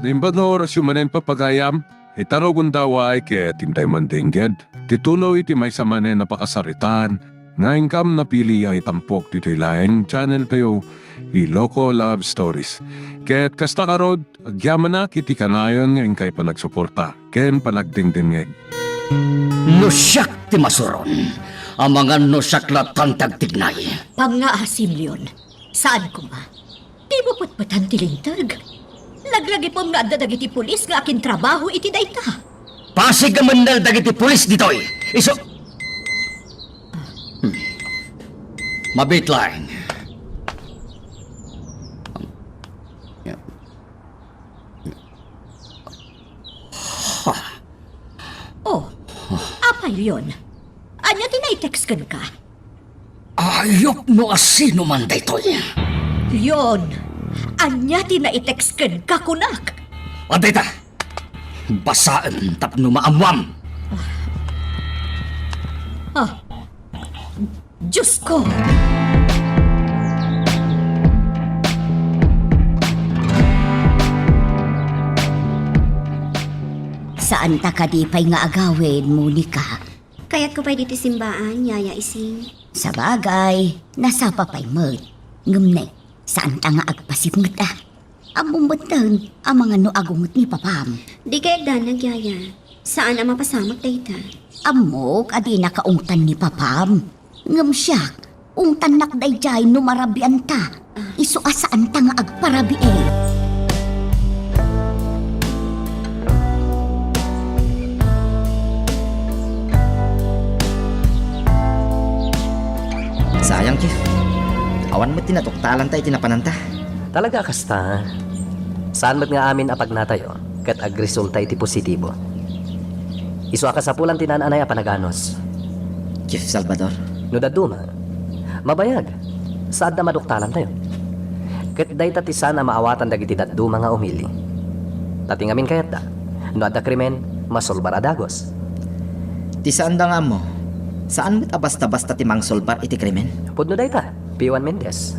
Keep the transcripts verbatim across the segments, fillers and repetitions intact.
Naimbag nga orasyo manen, papagayam, ita rugonda, uray ket intay mandengngeg ti tuloy ti maysa manen a pakasaritaan nga inkam napili a itampok ditoy laeng channel tayo, Iloko Love Stories. Ket kasta ngarud, agyamanak iti kanayon nga inkay panagsuporta ken panagdengdengngeg. No siak ti masuron, amangan no siak latta ti agtignay. Pangngaasim, Leon. Saan koma. Dimo petpetan ti linteg. Laglagipem nga adda dagiti pulis nga akintrabaho iti dayta. Pasigamenna dagiti pulis ditoy. Isu... Hmm. Mabiit laeng. Oh, apay, Leon? Ania ti naitext kenka? Ayup no asino man daytoy. Leon, ania ti naitext kenka, kunak? Adda ita. Basaem tapno maammuam. Ah, Diosko! Saanta kadi pay nga agawid, Monica? Kayatko pay ditoy simbaan, Yaya Ising. Sabagay, nasapa pay met. Ngem ne, saanta nga agpasipnget a. Ammom metten, amangan no agunget ni papam. Di kayatdanag, Yaya. Saan a mapasamak dayta. Ammok a dinaka ungtan ni papam. Ngem siak, ungtannak daydiay no marabianta. Isu a saanta nga agparabii. Sayang, Chief. Awan met ti naduktalanta iti napananta. Talaga a kasta. Saan met nga amin a pagnatayo ket agresulta iti positibo. Isu a kasapulan ti naan-anay a panaganus. Chief Salvador. No dadduma, mabayag. Saanda maduktalantayo. Ket dayta ti saan a maawatan dagiti dadduma nga umili. Ta ti ngamin kayatda, no adda krimen, masulbar a dagus. Ti saanda nga ammo, saan met a basta-basta ti mangsulbar iti krimen? Pudno dayta. Piwan Mendez.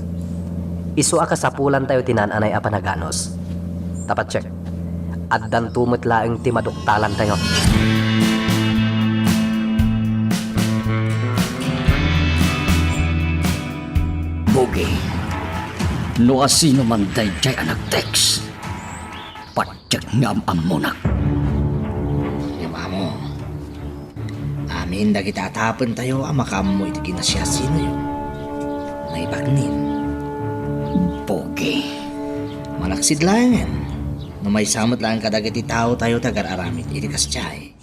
Isu a kasapulantayo ti naan-anay a panaganus. Ta patiek, addanto met laeng ti maduktalantayo. Pogi, no asino man daydiay a nag-text, patiek nga am-ammonak. Ngem amo, amin dagiti atapentayo a makaammo iti kinasiasinoyo. Naibagnin. Pogi. Malaksid laengen no maysa met laeng kadagiti taotayo ti agar-aramid iti kasdiay.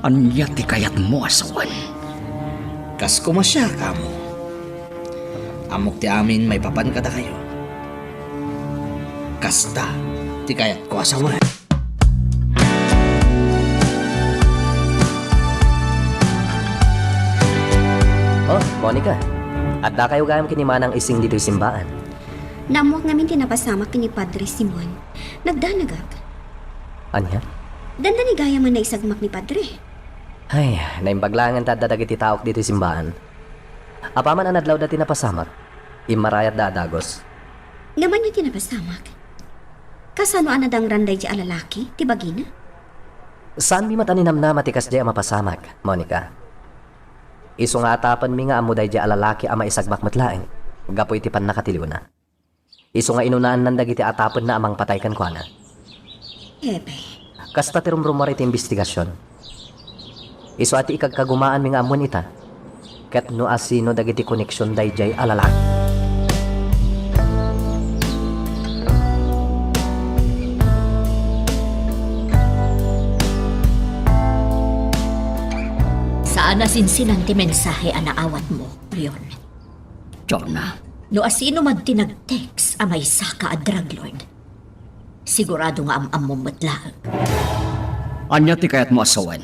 Ania ti kayatmo a sawen? Kas koma siak, amo. Ammok ti amin maipapan kadakayo. Kasta ti kayatko a sawen. Oh, Monica. Addakayo gayam ken ni Manang Ising ditoy simbaan. Naammoak ngamin ti napasamak ken ni Padre Simon. Nagdanagak. Ania? Dandani gayam a naisagmak ni Padre. Ay, naimbag laengen ta adda dagiti taok ditoy simbaan. Apaman a nadlawda ti napasamak, immarayatda a dagus. Ngem ania ti napasamak? Kasano a nadangran daydiay a lalaki ti bagina? Saanmi met a ninamnama ti kasdiay a mapasamak, Monica. Isu nga atapenmi nga ammo daydiay a lalaki a maisagmak met laeng gapu iti pannakatiliwna. Isu nga inunaannan dagiti atapenna a mangpatay kenkuana. Hepe. Kasta ti rumrumuar iti imbestigasion. Isu a ti ikagkagumaanmi nga ammoen ita, ket no asino dagiti koneksion daydiay a lalaki. Saan a sinsinan ti mensahe a naawatmo, Leon. Jonah. No asino man ti nag-text a maysaka a drug lord, sigurado nga am-ammom met laeng. Ania ti kayatmo a sawen?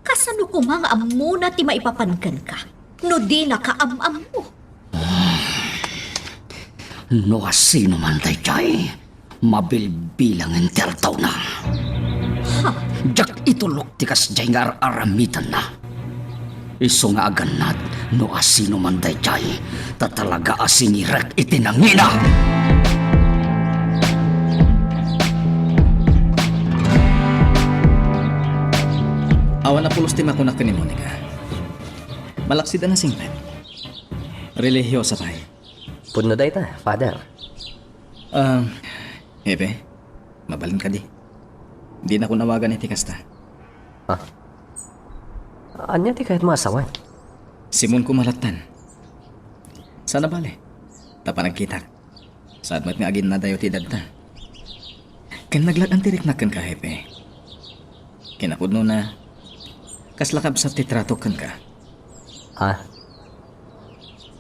Kasano koma nga ammona ti maipapan kenka no dinaka am-ammo? No asino man daydiay, mabilbilangen ti aldawna. Ha? Diak itulok ti kasdiay nga ar-aramidenna. Isu nga agannad no asino man daydiay, ta talaga a singirek iti nangina. Awan a pulos ti makunak ken ni Monica. Malaksid a nasingpet. Relihiyosa pay. Pudno dayta, Father. Ah, Hepe, mabalin kadi. Dinakon awagan iti kasta. Ah. Ania ti kayatmo a sawen? Simonko malattan. Saan a bale, ta panagkitak. Saan met nga aginnadayo ti edadta. Ken naglag-an ti riknak kenka, Hepe. Kinapudnona, kasla kabsat ti tratok kenka. Ha?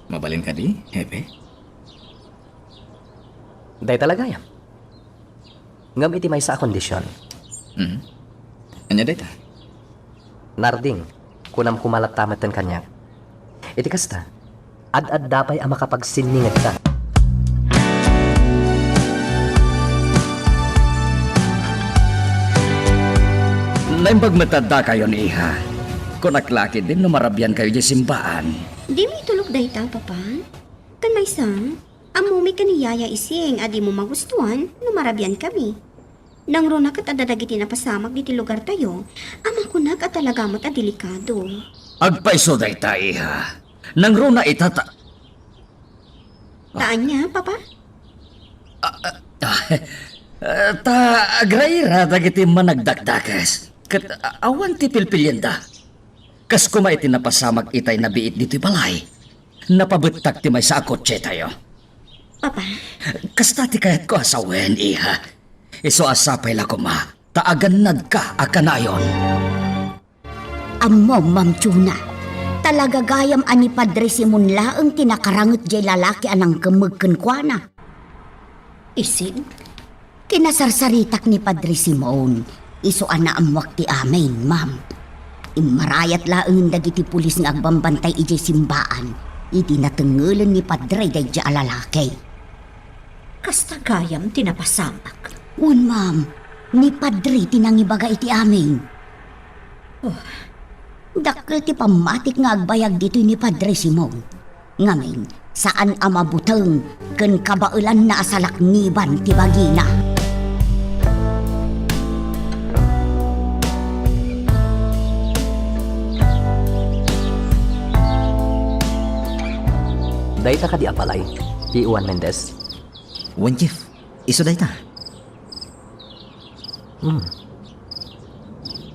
Mabalin kadi, Hepe? Dayta la gayam. Ngem iti maysa a kondisyon. Mhm. Ania dayta? Narding, kunam koma latta metten kaniak. Iti kasta, ad-adda pay a makapagsinningedka. Naimbag met dakayon, iha. Kunak la ketdin no marabiankayo idiay simbaan. Dimo itulok dayta, Papa. Ken maysa, ammomi ken ni Yaya Ising a dimo magustuan no marabiankami. Nangruna ket adda dagiti napasamak ditoy lugartayo a makunak a talaga met a delikado. Agpayso dayta, iha. Nangruna ita ta... Ta ania, Papa? Ah, ah, ah, ta agraira dagiti managdakdakes. Ket, ah, awan ti pilpilienda. Kas koma iti napasamak itay nabiit ditoy balay, napabettak ti maysa a kotsetayo. Papa? Kasta ti kayatko a sawen, iha. Isu a sapay la koma ta agannadka a kanayon. Ammom, Ma'am Chona, talaga gayam a ni Padre Simon laeng ti nakaranget diay lalaki a nangkemmeg kenkuana. Isig? Kinasarsaritak ni Padre Simon, isu a naammoak ti amin, ma'am. Immarayat laengen dagiti pulis nga agbambantay idiay simbaan idi natengngelen ni Padre daydiay a lalaki. Kasta gayam ti napasamak. Wen, ma'am. Ni Padre ti nangibaga iti amin. Oh. Dakkel ti pammatik nga agbayag ditoy ni Padre Simon. Ngamin, saan a mabuteng ken kabaelanna a salakniban ti bagina. Dayta kadi a balay, Juan Mendez? Wen, Chief. Isu dayta. Hmm.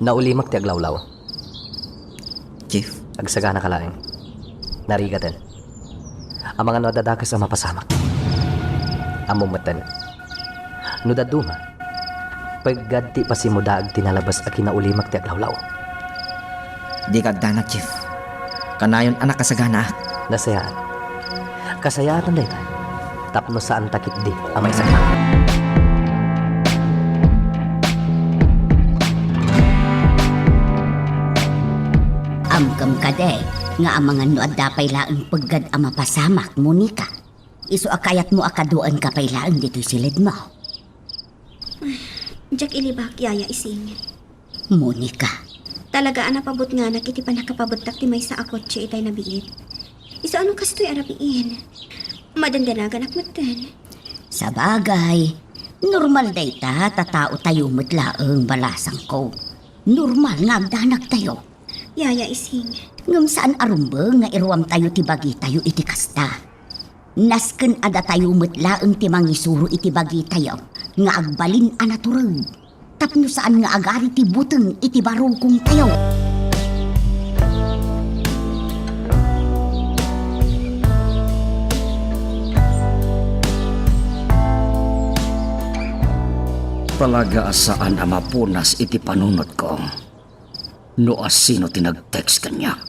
Naulimek ti aglawlaw. Chief? Agsaganaka laeng. Narigaten. Amangan no adda dakes a mapasamak. Ammom metten. No dadduma, peggad ti ipasimudaag ti nalabes a kinaulimek ti aglawlaw. Dika agdanag, Chief. Kanayon a nakasaganaak. Nasayaat. Kasayaatan dayta. Tapno saanta ketdi a maisagana. Amgam kadi nga amangan no adda pay laeng peggad a mapasamak, Monica. Isu a kayatmo a kaduaenka pay laeng ditoy siledmo. Diak ilibak, Yaya Ising. Monica. Talaga a napabutnganak iti pannakapabettak ti maysa a kotse itay nabiit. Isu a no kastoy a rabiin, madandanaganak metten. Sabagay, normal dayta ta taotayo met laeng, balasangko. Normal nga agdanagtayo. Yaya Ising. Ngem saan a rumbeng nga iruamtayo ti bagitayo iti kasta. Nasken a datayo met laeng ti mangisuro iti bagitayo nga agbalin a natureg, tapno saan nga agari ti buteng iti barukongtayo. Talaga a saan a mapunas iti panunotko no asino ti nag-text kaniak.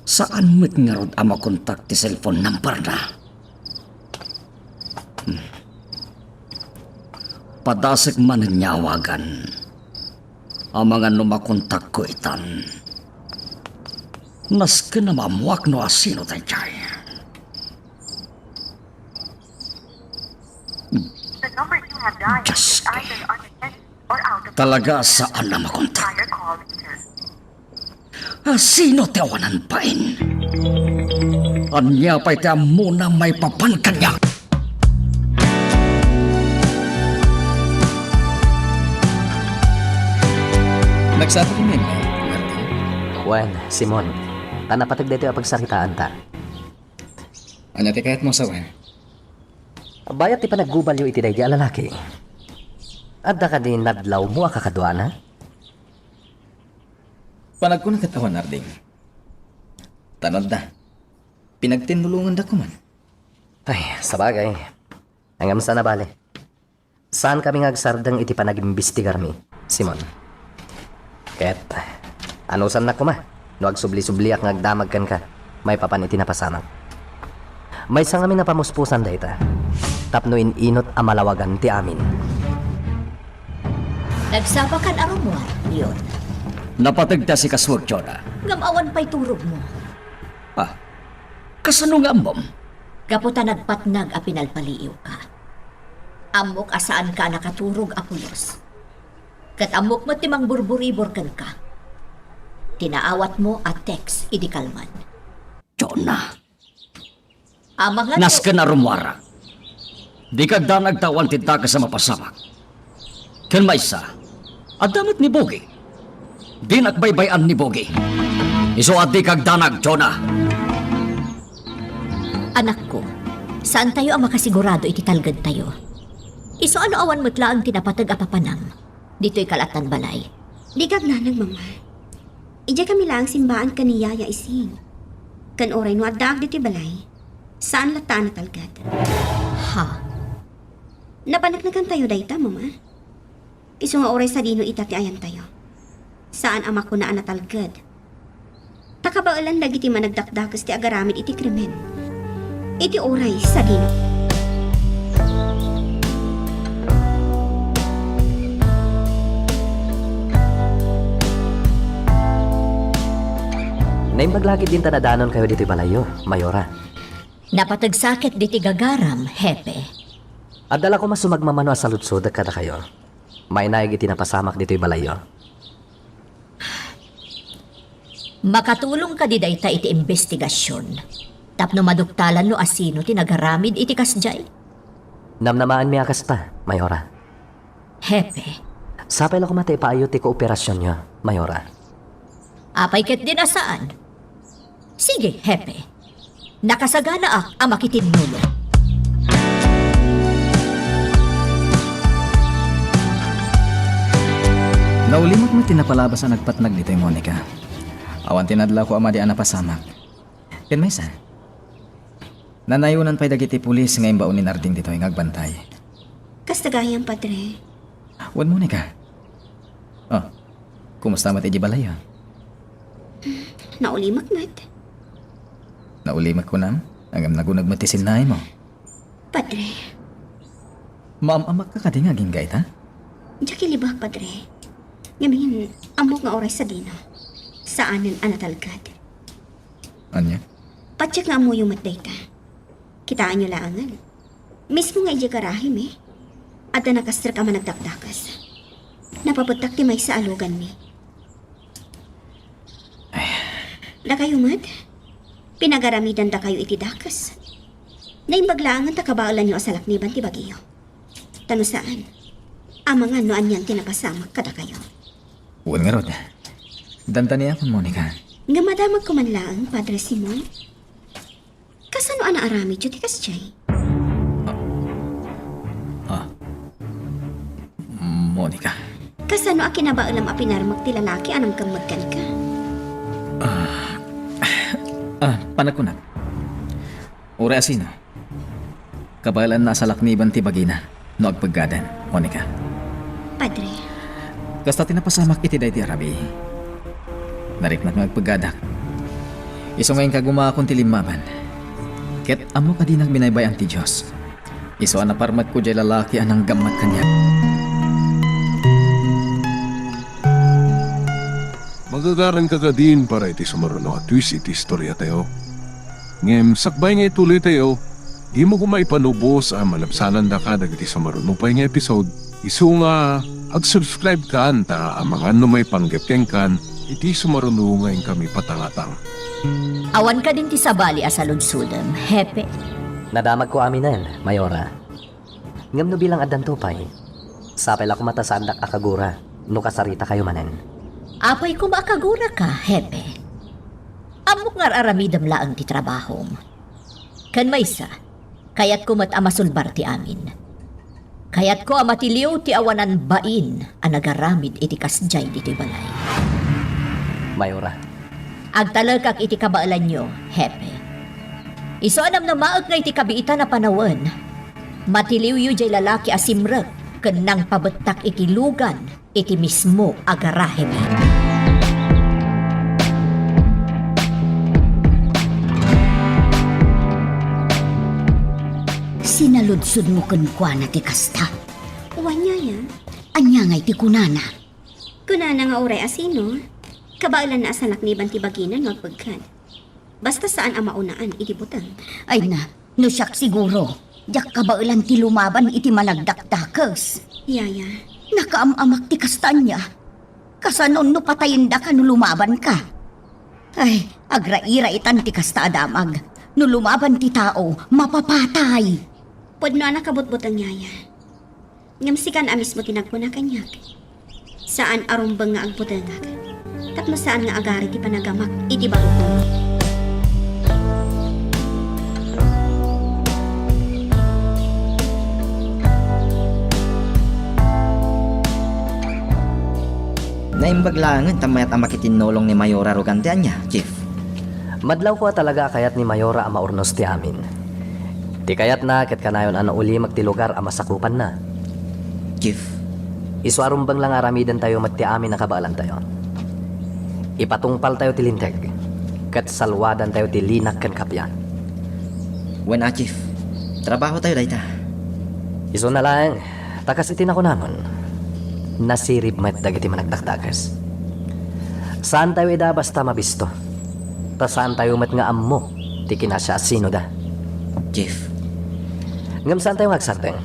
Saan met ngarud a makontak ti cellphone number-na. Hmm. Padasek manen nga awagan. Amangan no makontakko itan. Nasken a maammoak no asino daydiay. The number you have dialed Diyos is ko. Either unattended or out of Talaga saan a makontak? Try your call later. Ah, sino ti awanan bain? Ania pay ti ammona maipapan kaniak? Saan ka kami, Harding? Wen, Simon, ta napateg daytoy a pagsaritaanta. Ania ti kayatmo a sawen? Bayat ti panaggubalyo iti daydi a lalaki, adda kadi nadlawmo a kakaduana? Panagkuna ket awan, Harding. Tan adda. Pinagtinnulonganda koman. Ay, sabagay. Ngem saan a bale. Saankami nga agsardeng iti panagimbestigarmi, Simon. Ket anusannak koma no agsubli-subliak nga agdamag kenka maipapan iti napasamak. Maysa ngamin a pamuspusan dayta tapno in-inut a malawagan ti amin. Nagsapakan a rummuar, Leon. Napateg ti asikasuek, Jonah. Ngem awan pay turogmo. Ah, kasano nga ammom? Gapu ta nagpatnag a pinalpaliiwka. Ammok a saanka a nakaturog a pulos. Ket ammok met ti mangburburibor kenka. Ti naawatmo a text idi kalman. Jonah. Amangan. Nasken a rummuarak. Dika agdanag ta awan ti dakes a mapasamak. Ken maysa, adda met ni Bogi. Dinak baybay-an ni Bogi. Isu a dika agdanag, Jonah. Anakko, saantayo a makasigurado iti talgedtayo. Isu a no awan met laeng ti napateg a papanam ditoy kal-atan balay. Dika agnanag, Mama. Idiay kami laeng simbaan ken ni Yaya Ising. Ken uray no addaak ditoy balay, saan latta a natalged. Ha? Napaneknekantayo dayta, Mama. Isu nga uray sadino ita ti ayantayo. Saan a makuna a natalged. Ta kabaelan dagiti managdakdakes ti agaramid iti krimen. Iti uray sadino. Naimbag la ketdin ta nadanonkayo ditoy balayyo, Mayora. Napateg sa ket ditoy gagaram, Hepe. Adda la koma sumagmamano a saludsodek kadakayo. Mainaig iti napasamak ditoy balayyo. Makatulong kadi dayta iti imbestigasion tapno maduktalan no asino ti nagaramid iti kasdiay? Namnamaanmi a kasta, Mayora. Hepe. Sapay la koma ta ipaayyo ti kooperasionyo, Mayora. Apay ketdin a saan? Sige, Hepe. Nakasaganaak a makitinnulo. Naulimek met ti napalabas a nagpatnag ditoy, Monica. Awan ti nadlawko a madi a napasamak. Ken maysa, nanayonan pay dagiti pulis nga imbaon ni Harding ditoy nga agbantay. Kasta gayam, Padre. Wen, Monica. Oh, kumusta met idiay balayyo? Naulimek met. Naulimek kunam? Ngem naguneg met ti sinnaymo. Padre. Maam-amakka kadi nga agingga ita? Diak ilibak, Padre. Ngamin, ammok nga uray sadino. Saanen a natalged. Ania? Patiek nga ammoyo met dayta. Kitaenyo laengen. Mismo nga idiay garahemi, adda nakastrek a managdakdakes. Napapettak ti maysa a luganmi. Dakayo met, pinagaramidandakayo iti dakes. Naimbag laengen ta kabaelanyo a salakniban ti bagiyo. Ta no saan, amangan no anian ti napasamak kadakayo. Wen ngarud, dandaniakon, Monica. Ngem madamagko man laeng, Padre Simon. Kasano a naaramidyo ti kasdiay? Ah. Ah. Monica. Kasano a kinabaelam a pinarmek ti lalaki a nanggemmed kenka? Ah. Ah, panagkunak. Uray asino, kabaelanna a salakniban ti bagina no agpeggadan, Monica. Padre. Kasta ti napasamak iti daydi a rabii. Nariknak nga agpeggadak. Isu nga inkagumaakon ti limmaban. Ket ammok a dinak binaybay-an ti Dios. Isu a naparmekko diay lalaki a nanggemmed kaniak. Magagaranka kadin para iti sumaruno a twist iti istoriatayo. Ngem sakbay nga ituloytayo, dimo koma ipanubos a malabsanandaka dagiti sumaruno pay nga episode. Isu nga, ag-subscribe kan ta amangan no maipanggep kenkan iti sumaruno nga inkami patangatang. Awan kadin ti sabali a saludsodem, Hepe? Nadamagko aminen, Mayora. Ngem no bilang addanto pay, sapay la koma ta saandak a kagura no kasaritakayo manen. Apay koma a kaguraka, Hepe? Ammok nga ar-aramidem laeng ti trabahom. Ken maysa, kayatko met a masulbar ti amin. Kayatko a matiliw ti awanan bain a nagaramid iti kasdiay ditoy balay. Mayora. Agtalekak iti kabaelanyo, Hepe. Isu a namnamaek nga iti kabiitan a panawen, matiliwyo jay lalaki a simrek ken nangpabettak iti lugan iti mismo a garahemi. Sinaludsodmo kenkuana ti kasta? Wen, yaya. Ania ngay ti kunana? Kunana nga uray asino, kabaelanna a sanakniban ti bagina no agpegkad. Basta saan a maunaan iti buteng. Ay na, no siak siguro, diak kabaelan ti lumaban iti managdakdakes. Yaya. Nakaam-amak ti kasta ania. Kasanon no patayendaka no lumabanka? Ay, agrairaitan ti kasta a damag. No lumaban ti tao, mapapatay. Pudno a nakabutbuteng, yaya. Ngem sikan a mismo ti nagkuna kaniak, saan a rumbeng nga agbutengak, tapno saan nga agari ti panagamak iti barukon. Naimbag laengen ta mayat a makitinnulong ni Mayora Rogante. Ania, Chief? Madlawko a talaga a kayat ni Mayora a maurnos ti amin. Ti kayatna ket kanayon a naulimek ti lugar a masakupanna. Chief. Isu a rumbeng la nga aramidentayo met ti amin a kabaelantayo. Ipatungpaltayo ti linteg, ket salwadantayo ti linak ken kapian. Wen a, Chief. Trabahotayo dayta. Isuna laeng, ta kas iti nakunamon, nasirib met dagiti managdakdakes. Saantayo ida basta mabisto. Ta saantayo met nga ammo ti kinasiasinoda. Chief. Ngem saantayo nga agsardeng.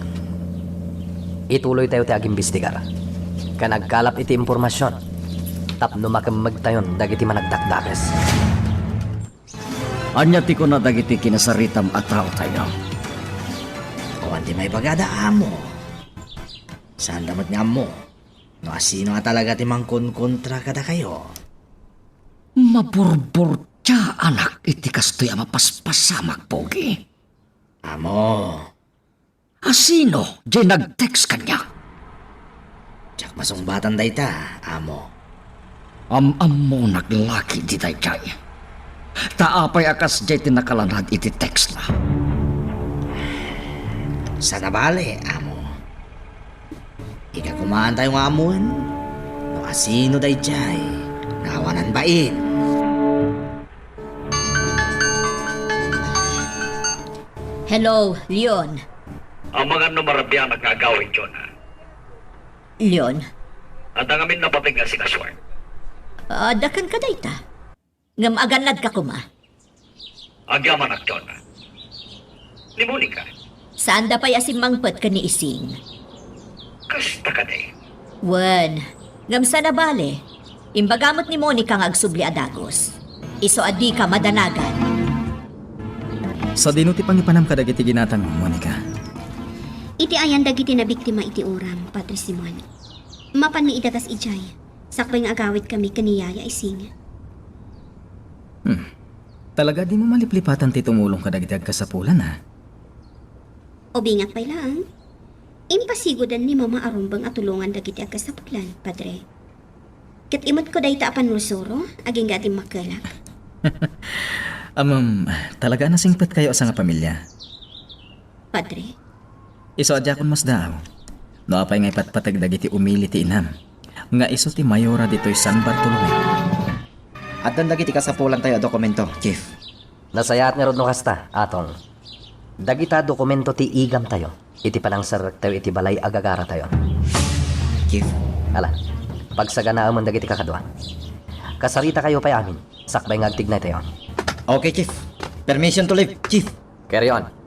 Ituloytayo ti agimbistigar ken agkalap iti impormasion tapno makemmegtayon dagiti managdakdakes. Ania ti kuna dagiti kinasaritam a taotayo? Awan ti maibagada, Amo. Saanda met nga ammo no asino a talaga ti mangkonkontra kadakayo. Maburburtiaanak iti kastoy a mapaspasamak, Pogi. Amo. Asino diay nag-text kaniak? Diak masungbatan dayta, Amo. Am-ammonak la ketdi daydiay. Ta apay a kasdiay ti nakalanad iti textna? Saan a bale, Amo. Ika koma antayo nga ammoen no asino daydiay nga awanan bain. Hello, Leon. Amangan no marabianak nga agawid, Jonah. Leon. Adda ngamin napateg nga asikasuan. Adda kenka dayta. Ngem agannadka koma. Agyamanak, Jonah. Ni Monica? Saanda pay a simmangpet ken ni Ising. Kasta kadi? Wen, ngem saan a bale. Imbaga met ni Monica nga agsubli a dagus. Isu a dika madanagan. Sadino ti pangipanam kadagiti ginatangmo, Monica? Iti ayan dagiti nabiktima iti uram, Padre Simon. Mapanmi ida kas idiay, sakbay nga agawidkami ken ni Yaya Ising. Hmm. Talaga dimo maliplipatan ti tumulong kadagiti agkasapulan, a? Ubingak pay laeng. Impasigodan ni Mama a rumbeng a tulongan dagiti agkasapulan, Padre. Ket imetko dayta a pannursuro, agingga a dimmakkelak. Amem, talaga a nasingpetkayo a sangapamilya. Padre? Isu a diakon masdaaw no apay nga ipatpateg dagiti umili ti inam nga isu ti mayora ditoy San Bartolome. Addan dagiti kasapulantayo a dokumento, Chief. Nasayaat ngarud no kasta, Atong. Dagita dokumento ti igamtayo iti panangserrektayo iti balay a gagaratayo. Chief. Ala, pagsaganaemon dagiti kakadua. Kasaritakayo pay amin, sakbay nga agtignaytayo. Okay, Chief. Permission to leave, Chief. Carry on.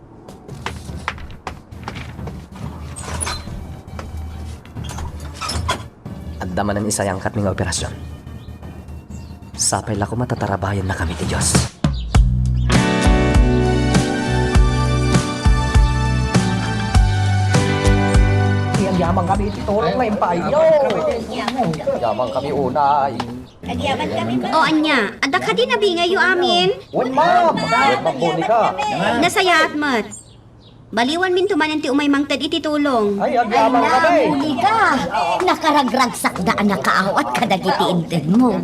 Adda manen isayangkatmi nga operasyon. Sapay la koma ta tarabahennakami ti Dios. Agyamankami iti tulong nga impaayyo. Agyamankami unay. O ania, adda kadi nabingayyo amin? Wen, ma'am. Wen, Ma'am Monica. Nasayaat met. Baliwanminto manen ti umay mangted iti tulong. Ay, agyamankami. Monica, nakaragragsakda a nakaawat kadagiti intedmo.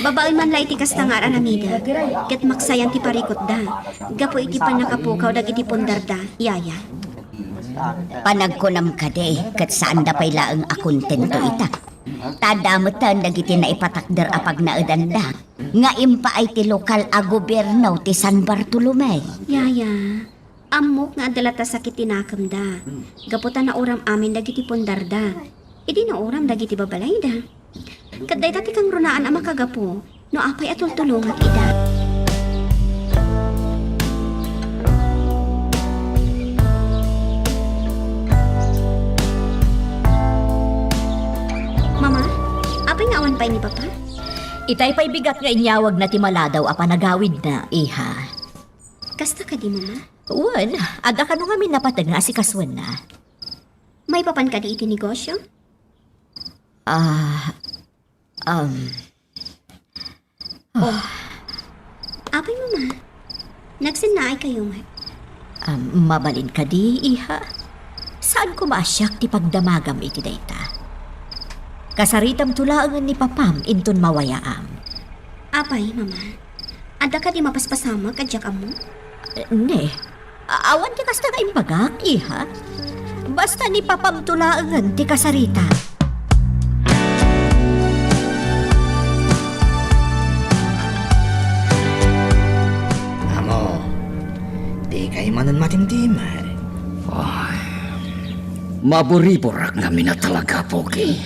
Babaen man la iti kasta nga ar-aramida, ket maksayan ti parikutda gapu iti pannakapukaw dagiti pundarda, yaya. Panagkunam kadi, ket saanda pay laeng a kontento ita. Ta adda metten dagiti naipatakder a pagnaedanda nga impaay ti lokal a gobierno ti San Bartolome. Yaya, ammok nga adda latta sakit ti nakemda. Gapu ta nauram amin dagiti pundarda. Idi nauram dagiti babalayda. Ket dayta ti kangrunaan a makagapu no apay a tultulongak ida. Mama, apay nga awan pay ni Papa? Itay pay bigat nga inyawagna ti maladaw a panagawidna, iha. Kasta kadi, Mama? Wen, adda kano ngamin napateg nga asikasuenna. Maipapan kadi iti negosyo? Ah, um. Oh. Apay, Mama? Nagsennaay kayo met? Um, mabalin kadi, iha? Saan koma a siak ti pagdamagam iti dayta? Kasaritamto laengen ni Papam inton mawayaam. Apay, Mama? Adda kadi mapaspasamak a diak ammo? Eh, ne. A-, awan ti kasta nga imbagak, iha. Basta ni Papamto laengen ti kasarita. Amo, dikay manen matimtimay. Ay, maburiburak ngamin a talaga, Pogi.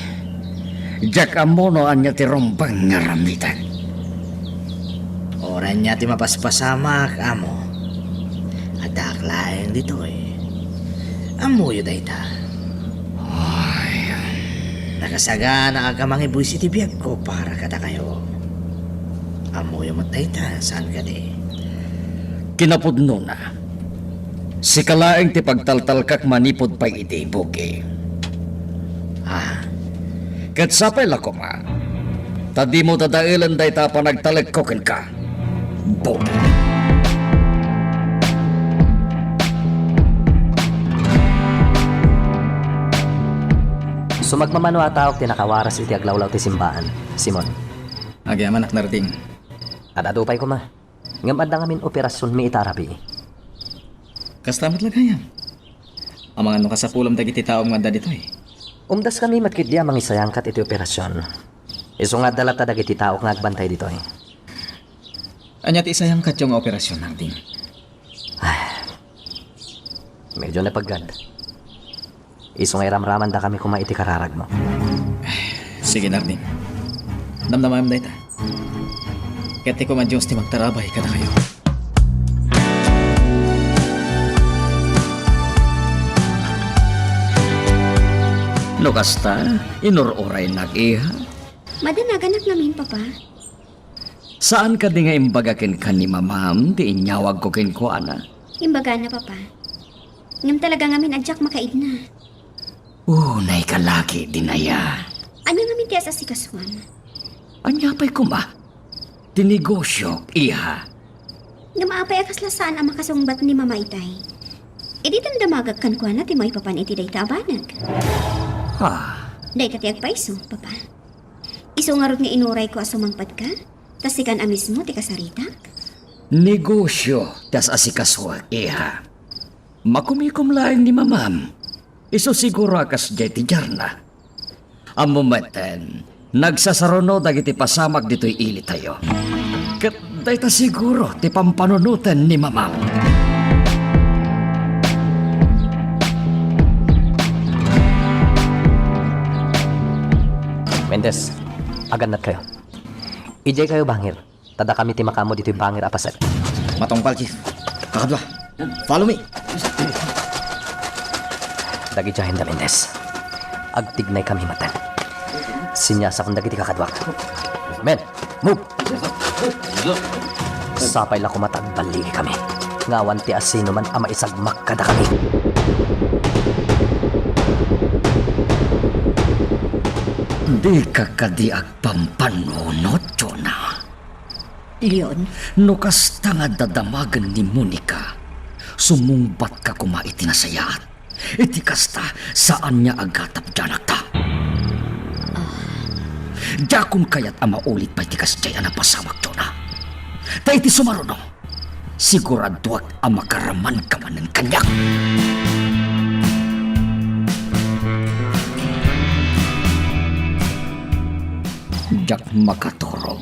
Diak ammo no ania ti rumbeng nga aramidek. Uray ania ti mapaspasamak, amo. Addaak laeng ditoy. Ammoyo dayta. Ay. Nakasaganaak a mangibuis iti biagko para kadakayo. Ammoyo met dayta, saan kadi? Kinapudnona, sika laeng ti pagtaltalkak manipud pay idi, Pogi. Ah, ket sapay la koma, ta dimo dadaelen dayta a panagtalekko kenka, Pogi. Sumagmamano a taok ti nakawaras iti aglawlaw ti simbaan, Simon. Agyamanak, Narding. Ad-adu pay koma. Ngem adda ngamin operasionmi ita a rabii. Kasta met la gayam. Amangan no kasapulam dagiti taom nga adda ditoy. Umdaskami met ketdi a mangisayangkat iti operasion. Isu nga adda latta dagiti taok nga agbantay ditoy. Ania ti isayangkatyo nga operasion, Narding? Ay, medyo napaggad. Isu nga iramramandakami koma iti kararagmo. Sige, Narding. Damdamaem dayta. Ket ti koma Dios ti magtarabay kadakayo. No kasta, inur-uraynak, iha. Madanaganak ngamin, Papa. Saan kadi nga imbaga kenka ni Mamam ti inyawagko kenkuana? Imbagana, Papa. Ngem talaga ngamin a diak makaidna. Unay ka lagi, Dinaya. Ania ngamin ti as-asikasuam? Ania pay koma? Ti negosio, iha. Ngem apay a kasla saan a makasungbat ni Mama itay? Idi damdamagak kenkuana ti maipapan iti dayta a banag. Ha? Dayta ti agpayso, Papa. Isu ngarud nga inurayko a sumangpet ka, ta sikan a mismo ti kasaritak. Negosio ti as-asikasuak, iha. Makumikom laeng ni Mamam. Isu siguro a kasdiay ti diarna. Ammo metten, nagsasaruno dagiti pasamak ditoy ilitayo. Ket dayta siguro ti pampanunoten ni Mamam. Mendez, agannadkayo. Idiay kayo bangir, ta dakami ti makaammo ditoy bangir a paset. Matungpal, Chief. Kakadua, follow me. Dagidiayen da, Mendez. Agtignay kami metten. Siniasakon dagiti kakaduak. Men, move! Sapay la koma ta agballigikami. Nga awan ti asinoman a maisagmak kadakami. Dika kadi agpampanunot, Jonah? Leon? No kasta nga dadamagen ni Monica, sumungbatka koma iti nasayaat. Iti kasta, saan nga agatap ti anakta. Ah. Diakon kayat a maulit pay ti kasdiay a napasamak, Jonah. Ta iti sumaruno, siguraduak a makaramanka manen kaniak. Diak makaturog.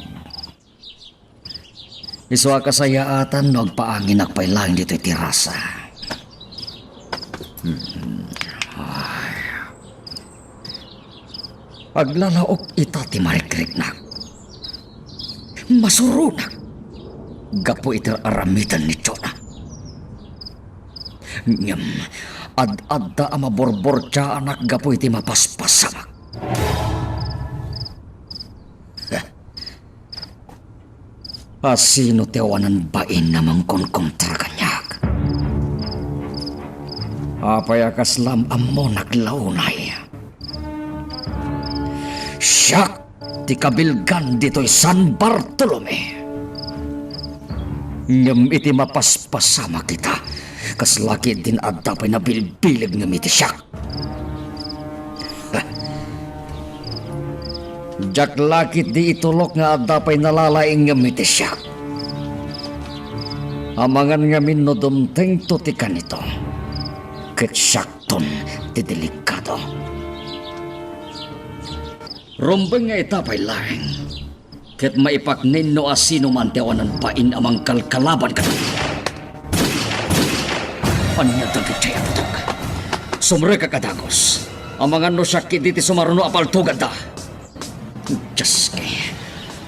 Isu a kasayaatan no agpaanginak pay laeng ditoy terasa. Hmm. Ay. Aglalaok ita ti marikriknak. Masuronak gapu iti aramiden ni Jonah. Ngem ad-adda a maburburtiaanak gapu iti mapaspasamak. Asino ti awanan bain a mangkonkontra kaniak? Apay a kasla am-ammonak la unay? Siak ti kabilgan ditoy San Bartolome. Ngem iti mapaspasamak ita, kasla ketdin adda pay nabilbileg ngem iti siak. Diak la ketdi itulok nga adda pay nalalaingngem iti siak. Amangan ngamin no dumtengto ti kanito, ket siakton ti delikado. Rumbeng nga ita pay laeng, ket maipaknin no asinoman ti awanan bain a mangkalkalaban kadakayo. Ania dagiti a putok? Sumrekak a dagus. Amangan no siak ketdi ti sumaruno a paltoganda. Dioski,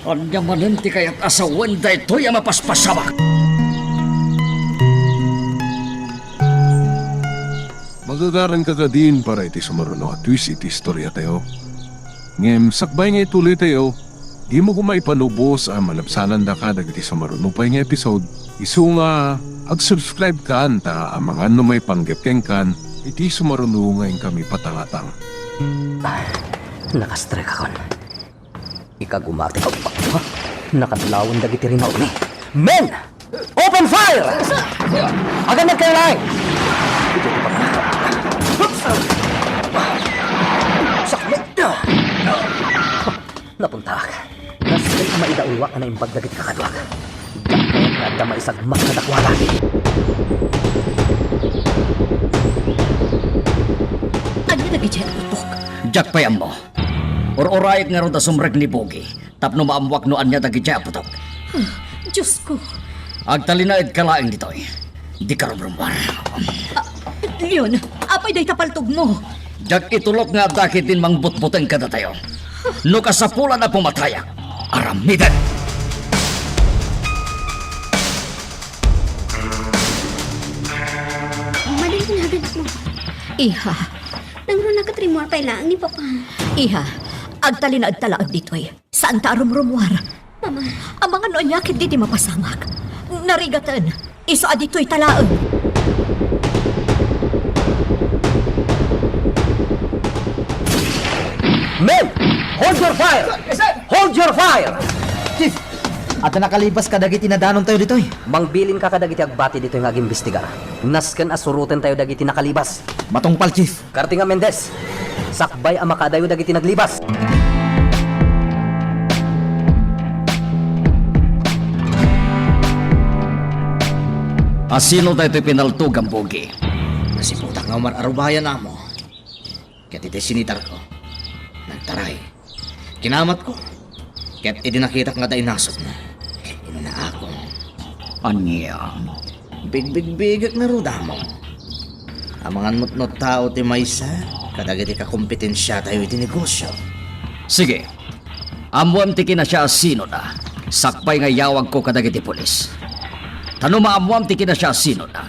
ania manen ti kayat a sawen daytoy a mapaspasamak? Magagaranka kadin para iti sumaruno a twist iti istoriatayo. Ngem sakbay nga ituloytayo, dimo koma ipalubos a malabsanandaka dagiti sumaruno pay nga episode. Isu nga ag-subscribe kan ta amangan no maipanggep kenkan iti sumaruno nga inkami patangatang. Ay, nakastrek akon. Ikagumati ko. Ha? Nakadlawan dagiti rinautmi. Men! Open fire! Agannad kayo laeng! Sakmet! Napuntaak. Nasken a maidaulwak a naimbag dagiti kakaduak. Diak kayat nga adda maisagmak kadakuada. Ania dagiti a putok? Diak pay ammo. Ur-urayek ngarud a sumrek ni Bogi tapno maammuak no ania dagiti a putok. Ah, Diosko. Agtalinaedka laeng ditoy. Dika rumrummuar. Ah, Leon, apay dayta paltogmo? Diak itulok nga adda ketdin mangbutbuteng kadatayo. No kasapulan a pumatayak, aramiden. Madi, naganat mo. Iha. Nangruna ket rimmuar pay laeng ni Papa. Iha, agtalinaedta laeng ditoy. Saanta a rumrummuar. Mama. Amangan no ania ketdi ti mapasamak. Narigaten. Isu a ditoyta laeng. Men! Hold your fire! Yes, sir! Hold your fire! Chief, adda nakalibas kadagiti nadanontayo ditoy. Mangbilinka kadagiti agbati ditoy nga agimbestigar. Nasken a surotentayo dagiti nakalibas. Matungpal, Chief. Kartinga Mendez, sakbay a makadayo dagiti naglibas. Asino daytoy pinaltogam, Bogi? Nasiputak nga umar-arubayan, Amo. Ket iti sinitarko, nagtaray. Kinamatko. Ket idi nakitak nga adda inasutna, inunaakon. Ania? Bigbigbigek ngarud, Amo. Amangan met no tao ti maysa kadagiti kakompetensiatayo iti negosio. Sige. Ammoem ti kinasiasianona, sakbay nga iyawagko kadagiti pulis. Ta no maammoam ti kinasiasianona,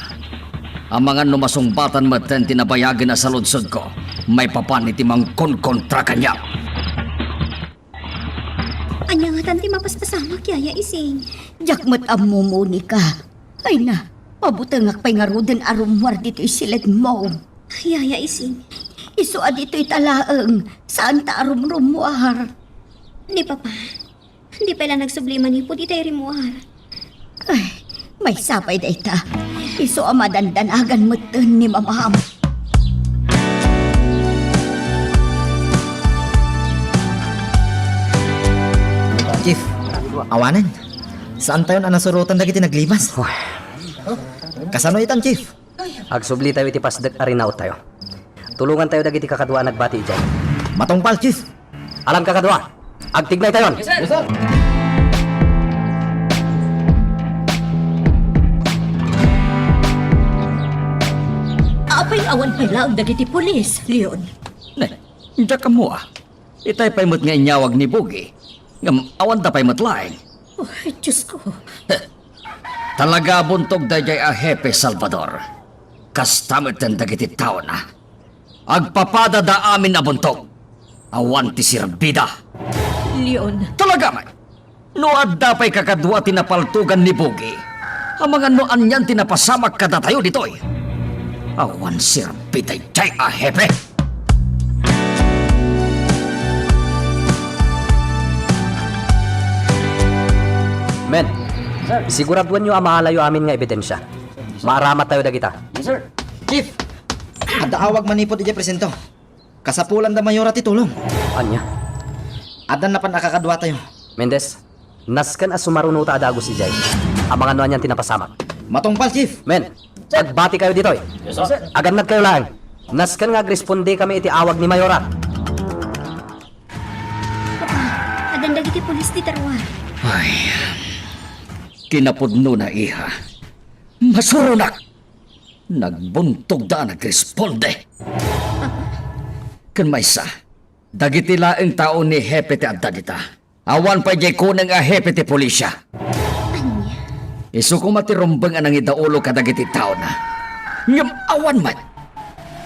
amangan no masungbatan metten ti nabayagen a saludsodko maipapan iti mangkonkontra kaniak. Ania ngatan ti mapaspasamak, Yaya Ising? Diak met ammo, Monica. Ay na, pabutengak pay ngaruden a rummuar ditoy siledmo. Yaya Ising, Isu a ditoy ta laeng, saanta a rumrummuar. Ni Papa, di pay la nagsubli manipud itay rimmuar. Ay, maysa pay dayta. Isu a madandanagan metten ni Mamam. Chief, awanen. Saantayon a nasurotan dagiti naglimas. Kasano itan, Chief? Agsublitayo iti pasdek a rinaottayo. Tulongantayo dagiti kakadua a nagbati idiay. Matungpal, Chief. Alam kakadua, agtignaytayon. Yes, sir. Apay awan pay laeng dagiti pulis, Leon? Ne, diak ammo a. Itay pay met nga inyawag ni Bugi. Ngem awanda pay met laeng. Oh, Diyos ko. Talaga a buntog daydiay a Hepe Salvador. Kasta met dagiti taona. Agpapadada amin a buntog. Awan ti serbida. Leon. Talaga met. No adda pay kakadua ti napaltogan ni Bugi, amangan no anian ti napasamak kadatayo ditoy. Awan serbi daydiay a hepe. Men, sir, siguraduanyo a maalayo amin nga ebidensia. Maaramat tayo dagita. Yes, sir. Chief, adda awag manipud idiay presinto. Kasapulanda, Mayora, ti tulong. Ania? Addan napan a kakaduatayo. Mendez, nasken a sumarunota a dagus idiay. Amangan no anian ti napasamak. Matungpal, Chief. Men, agbatikayo ditoy. Yes, sir. Agannadkayo laeng. Nasken nga agrespondekami iti awag ni Mayora. Papa, addan dagiti pulis dita ruar. Ay, kinapudnona, iha. Masuronak! Nagbuntogda a nagresponde. Ken maysa, dagiti laeng tao ni hepe ti adda dita. Awan pay diay kuneng a hepe ti polisia. Ania? Isu koma ti rumbeng a nangidaulo kadagiti taona. Ngem awan met.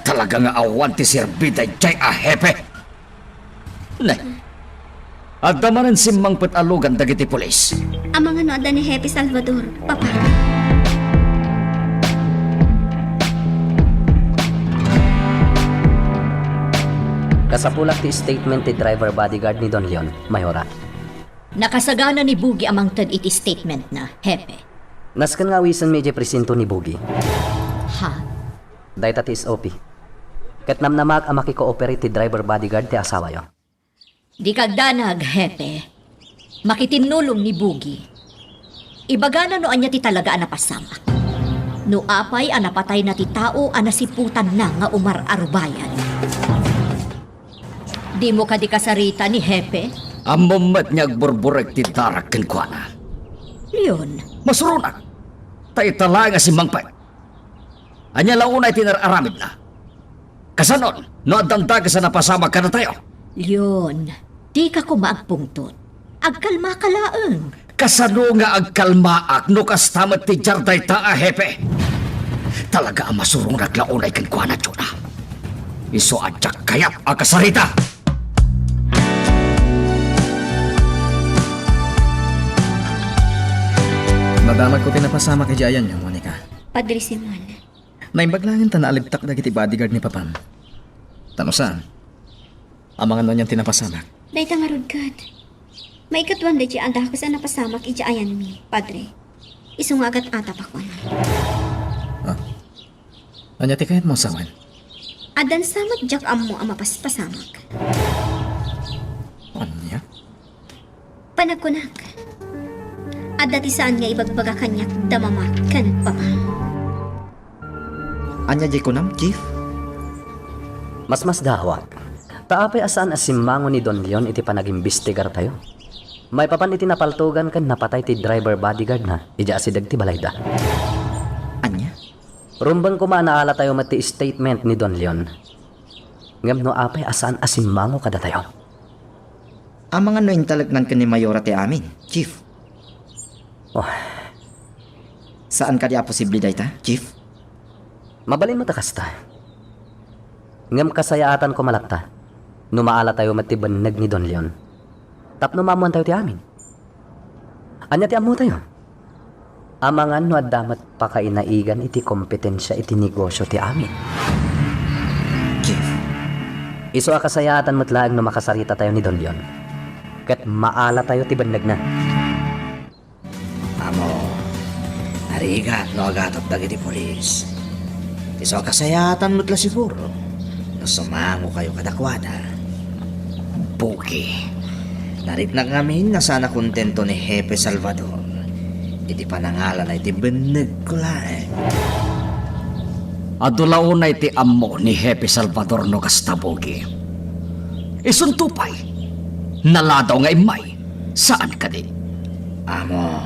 Talaga nga awan ti serbi daydiay a hepe. Ne. Adda manen simmangpet a lugan dagiti pulis. Amangan no adda ni Hepe Salvador, Papa. Kasapulak ti statement ti driver bodyguard ni Don Leon, Mayora. Nakasagana ni Bugi a mangted iti statementna, Hepe. Nasken nga awisenmi idiay presinto ni Bugi. Ha? Dayta ti S O P. Ket namnamaak a makikooperate ti driver bodyguard ti asawayo. Dika agdanag, Hepe. Makitinnulong ni Bugi. Ibagana no ania ti talaga a napasamak. No apay a napatayna ti tao a nasiputanna nga umar-arubayan. Dimo kadi kasarita ni Hepe? Ammom met nga agburburek ti darak kenkuana. Leon. Masuronak. Ta ita laeng a simmangpet. Ania la unay ti inar-aramidna? Kasanon no addan dakes a napasamak kadatayo? Leon, dika koma agpungtot. Agkalmaka laeng. Kasano nga agkalmaak no kasta met ti diar dayta a hepe? Talaga a masuronak la unay kenkuana, Jonah. Isu a diak kayat a kasarita. Nadamagko ti napasamak idiay ayanyo, Monica. Padre Simon. Naimbag laeng ta naalibtak dagiti bodyguard ni Papam. Ta no saan, amangan no anian ti napasamak. Dayta ngarud ket maikatduan daydiay a dakes a napasamak idiay ayanmi, Padre. Isu nga agat-atap a kuana. Ah. Ania ti kayatmo a sawen? Addan sa met diak ammo a mapaspasamak. Ania? Panagkunak, adda ti saan nga ibagbaga kaniak da Mama ken Papa. Ania diay kunam, Chief? Masmasdaawan. Ta apay a saan a simmango ni Don Leon iti panagimbestigartayo? Maipapan iti napaltogan ken napatay ti driver bodyguardna idiay asideg ti balayda. Ania? Rumbeng koma a naalatayo met ti statement ni Don Leon. Ngem no apay a saan a simmango kadatayo? Amangan no intaleknan ken ni Mayora ti amin, Chief. Oh. Saan kadi a posible dayta, Chief? Mabalin met a kasta. Ngem kasayaatan koma latta no maalatayo met ti benneg ni Don Leon tapno maammoantayo ti amin. Ania ti ammotayo? Amangan no adda met pakainaigan iti kompetensia iti negosio ti amin. Chief, Isu a kasayaatan met laeng no makasarita tayo ni Don Leon. Ket maala tayo ti bennegna. Amo, narigat no agatok dagiti pulis. Isu a kasayaatan met la siguro no sumango kayo kadakuada. Bugi. Nariknak ngamin nga saan a kontento ni Hepe Salvador iti panangalana iti bennegko laeng. Adu la unay ti ammo ni Hepe Salvador no kasta, Bugi. Isunto pay, naladaw nga immay. Saan kadi? Amo.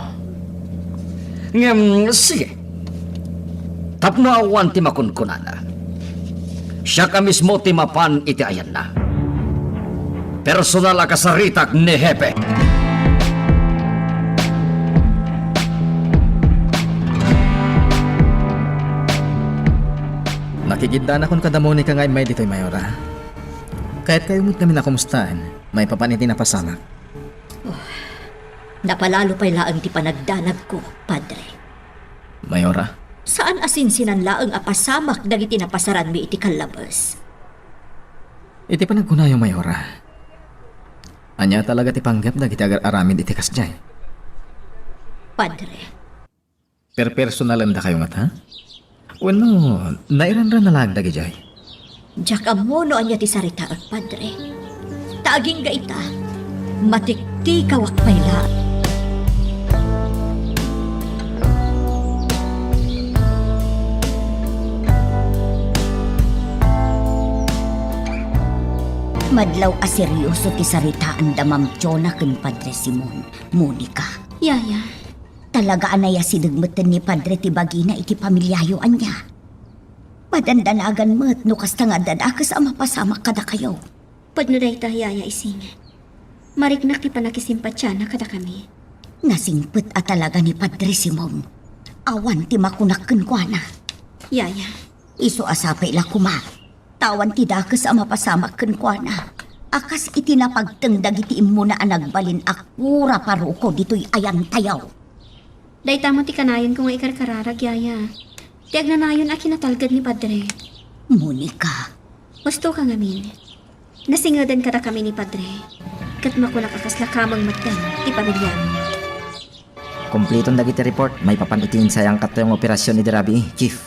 Ngem, sige. Tapno awan ti makunkunana, siak a mismo ti mapan iti ayanna. Personal a kasaritak ni Hepe. Nakikiddanakon kada Monica nga immay ditoy, Mayora. Kayatkayo met ngamin a kumustaen, maipapan iti napasamak. Oh, napalalo pay laeng ti panagdanagko, Padre. Mayora? Saan a sinsinan laeng a pasamak dagiti napasaranmi iti kallabes. Iti panagkunayo, Mayora, ania talaga ti panggep dagiti agar-aramid iti kasdiay? Padre. Perpersonalendakayo ngata? Wenno, nairanran na laeng dagidiay? Diak ammo no ania ti saritaek, Padre. Ta agingga ita, matiktikawak pay laeng. Madlaw a serioso ti saritaanda, Ma'am Jonah ken Padre Simon, Monica. Yaya. Talaga a nayasideg metten ni Padre ti bagina iti pamiliayo, ania? Madandanagan met no kasta nga adda dakes a mapasamak kadakayo. Pudno dayta, Yaya Ising. Mariknak ti pannakisimpatiana kadakami. Nasingpet a talaga ni Padre Simon. Awan ti makunak kenkuana. Yaya. Isu a sapay la koma. Ta awan ti dakes a mapasamak kenkuana a kas iti napagteng dagiti immuna a nagbalin a kura paroko ditoy ayantayo. Dayta met ti kanayonko nga ikarkararag, Yaya. Ti agnanayon a kinatalged ni Padre. Monica. Husto ka ngamin. Nasingeden kadakami ni Padre. Ket makunak a kasla kameng metten ti pamiliam. Kumpliton dagiti report maipapan iti insayangkattayo nga operasyon idi rabii, Chief.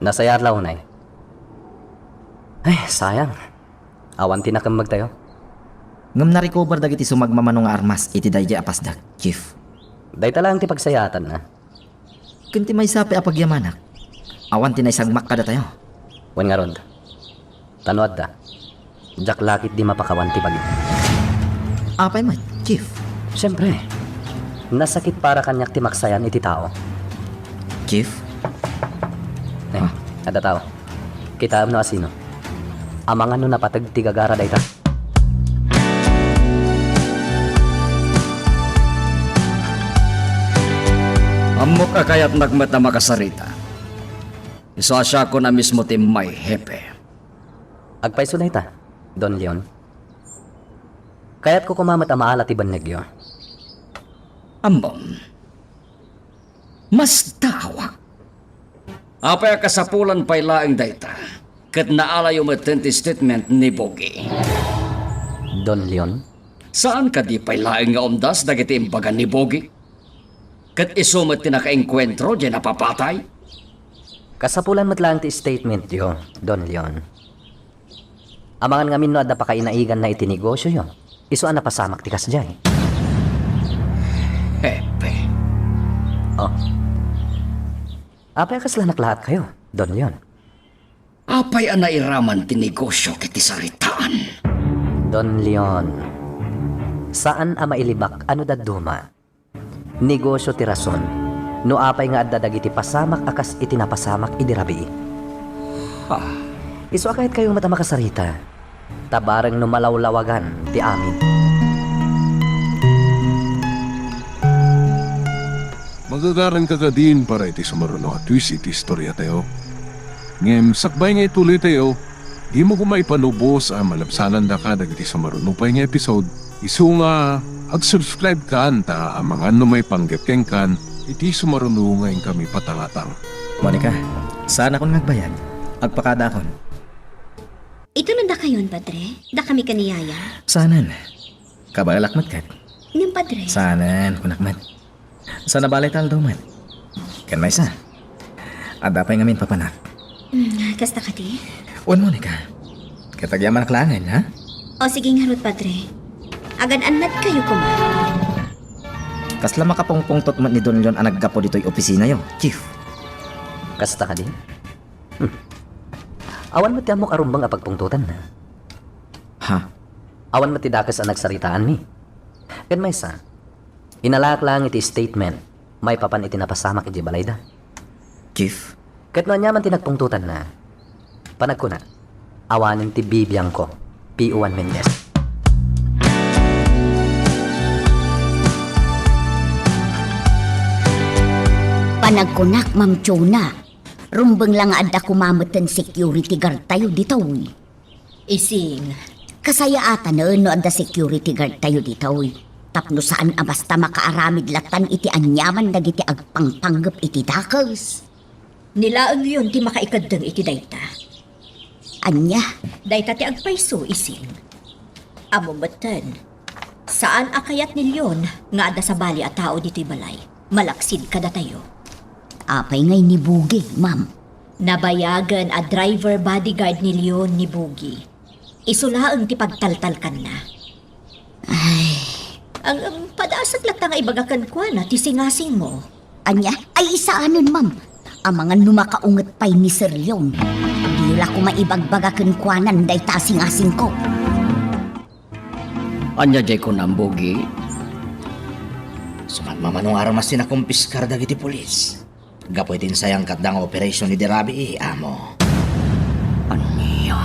Nasayaat la unay. Ay, sayang. Awan ti nakemmegtayo. Ngem narecover dagiti sumagmamano nga armas iti daydiay a pasdak, Chief. Dayta laeng ti pagsayaatanna. Ken ti maysa pay a pagyamanak, awan ti naisagmak kadatayo. Wen ngarud, ta no adda, diak la ketdi mapakawan ti bagi. Apay met, Chief? Siempre, nasakit para kaniak ti maksayan iti tao. Chief? Eh, Ah. Adda tao. Kitaem no asino. Amangan no napateg ti gagara dayta. Ammok a kayatnak met a makasarita. Isu a siakon a mismo ti may hepe. Agpayso dayta, Don Leon. Kayatko koma met a maala ti bannegyo. Ammom. Masdaawak. Apay a kasapulan pay laeng dayta, ket naalayo metten ti statement ni Bogi? Don Leon? Saan kadi pay laeng nga umdas dagiti imbaga ni Bogi? Ket isu met ti nakaengkuentro diay napapatay? Kasapulan met laeng ti statementyo, Don Leon. Amangan ngamin no adda pakainaiganna iti negosioyo. Isu a napasamak ti kasdiay. Hepe. Oh. Apay a kasla naklaatkayo, Don Leon? Apay a nairaman ti negosio ket ti saritaan? Don Leon, saan a mailibak a no dadduma. Negosio ti rason no apay nga adda dagiti pasamak a kas iti napasamak idi rabii. Ha? Isu a kayatkayo met a makasarita, ta bareng no malawlawagan ti amin. Magagaranka kadin para iti sumaruno a twist iti istoriatayo. Ngem sakbay nga ituloytayo, dimo koma ipanubos a malabsanandaka dagiti sumaruno pay nga episode. Isu nga, ag-subscribekan ta amangan no maipanggep kenkan iti sumaruno nga inkami patangatang. Monica, saanakon nga agbayag. Agpakadaakon. Itulonda Ayon, Padre, dakami ken ni Yaya. Saanen. Kabaelak met ket. Ngem, Padre. Saanen, kunak met. Saan a balay ta aldaw met. Ken maysa, adda pay ngamin papanak. Hmm, kasta kadi? Wen, Monica. Ket agyamanak laengen, ha? O, sige ngarud, Padre. Agan-annadkayo koma. Kasla makapungpungtot met ni Don Leon a naggapu ditoy opisinayo, Chief? Kasta kadi? Hmm. Awan met ti ammok a rumbeng a pagpungtotanna. Ha? Awan met ti dakes a nagsaritaanmi. Ken maysa, inalaak laeng iti statement maipapan iti napasamak idiay balayda. Chief? Ket no ania man ti nagpungtotanna, panagkunak, awanen ti bibiangko, P O one Mendez. Panagkunak, Ma'am Chona, rumbeng la nga adda koma metten security guard tayo ditoy. Ising. Kasayaatan no adda security guard tayo ditoy. Tapno saan a basta makaaramid lattan iti aniaman dagiti agpangpanggep iti dakes. Ni Leon ti makaikeddeng iti dayta. Ania? Dayta ti agpayso, Ising. Ammom metten, saan a kayat ni Leon nga adda sabali a tao ditoy balay, malaksid kadatayo. Apay ngay ni Bugi, ma'am? Nabayagen a driver bodyguard ni Leon ni Bugi. Isu laeng ti pagtaltalkanna. Ay. Ang, um, padasag latta nga ibaga kenkuana ti singasingmo. Ania? Ay, saanen, ma'am. Amangan no makaunget pay ni Sir Leon. Diyo la koma ibagbaga kenkuanan dayta a singasingko. Ania jay kunam, Bugi? Sumat mamano nga armas ti nakumpiskar dagiti pulis gapu iti insayangkatda nga operation idi rabii, amo. Ania?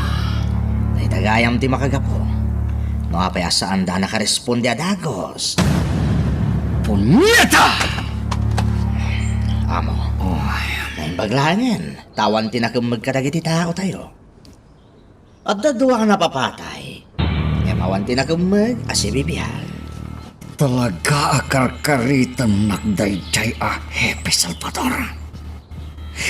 Dayta gayam ti makagapu no apay a saanda a nakaresponde a dagos. Punyeta! Amo. Oy. Naimbag laengen, ta awan ti nakemmeg kadagiti taotayo. Adda dua a napapatay, ngem awan ti nakemmeg a sibibiag. Talaga a karkaritennak daydiay a Hepe Salvador.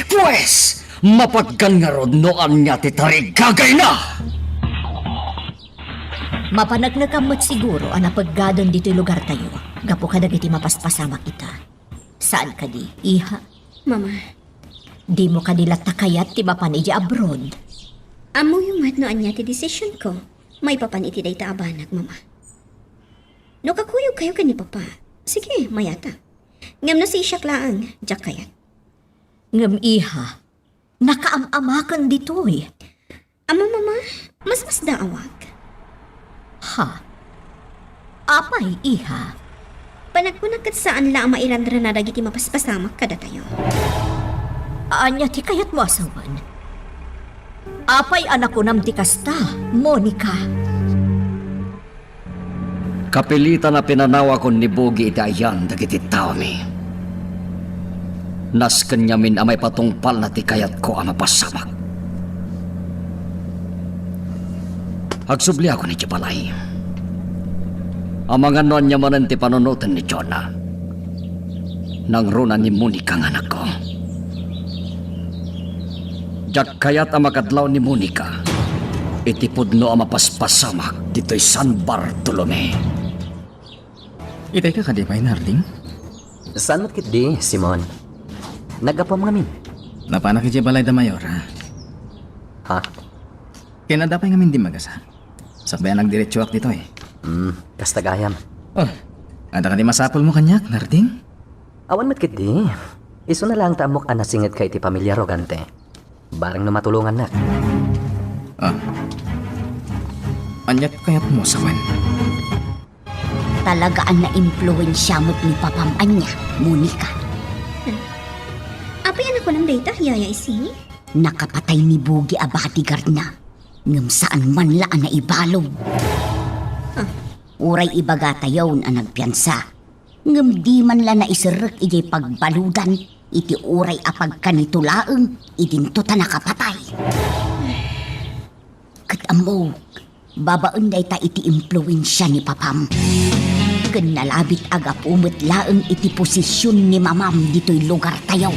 Pues, mapatgan ngarud no ania ti tarigagayna! Mapaneknekan met siguro a napeggaden ditoy lugartayo gapu kadagiti mapaspasamak ita. Saan kadi, iha? Mama. Dimo kadi latta kayat ti mapan idiay abroad? Ammoyo met no ania ti desisionko maipapan iti dayta a banag, Mama. No kakuyogkayo ken ni Papa, sige, mayata. Ngem no siak laeng, diak kayat. Ngem, iha, nakaam-amaken ditoy. Ammom, Mama, masmasdaawak. Ha? Apay, iha? Panagkunak ket saan la a mairanrana dagiti mapaspasamak kadatayo. Ania ti kayatmo a sawen? Apay a nakunam ti kasta, Monica? Kapilitan a pinanawakon ni Bugi iti ayan dagiti taomi. Nasken ngamin a maipatungpalna ti kayatko a mapasamak. Agsubliakon idiay balay. Amangan no ania manen ti panunoten ni Jonah. Nangruna ni Monica nga anakko. Diak kayat a makadlaw ni Monica iti pudno a mapaspasamak ditoy San Bartolome. Itay ka kadi pay, Narding? Saan met ketdi, Simon? Naggapuam ngamin. Napanak idiay balay da Mayor, ha? Ha? Ken adda pay ngamin dimmagasa. Sakbay a nagdiretsoak ditoy. Hmm, kasta gayam. Oh, adda kadi masapulmo kaniak, Narding? Awan met ketdi. Isuna laeng ta ammok a nasingetka iti pamilya Rogante. Bareng no matulongannak. Ah. Ania ti kayatmo a sawen? Talaga a naimpluensia met ni Papam ania, Monica. Hmm. Apay a nakunam dayta, Yaya Isi? Nakapatay ni Bugi a bodyguardna, ngem saan man la a naibalud. Ah. Uray ibagatayon a nagpiansa, ngem di man la naiserrek idiay pagbaludan iti uray a pagkanito laeng idinto ta nakapatay. Ket ammok, babaen dayta iti impluensia ni Papam. Ken nalabit a gapu met laeng iti posision ni Mamam ditoy lugartayo.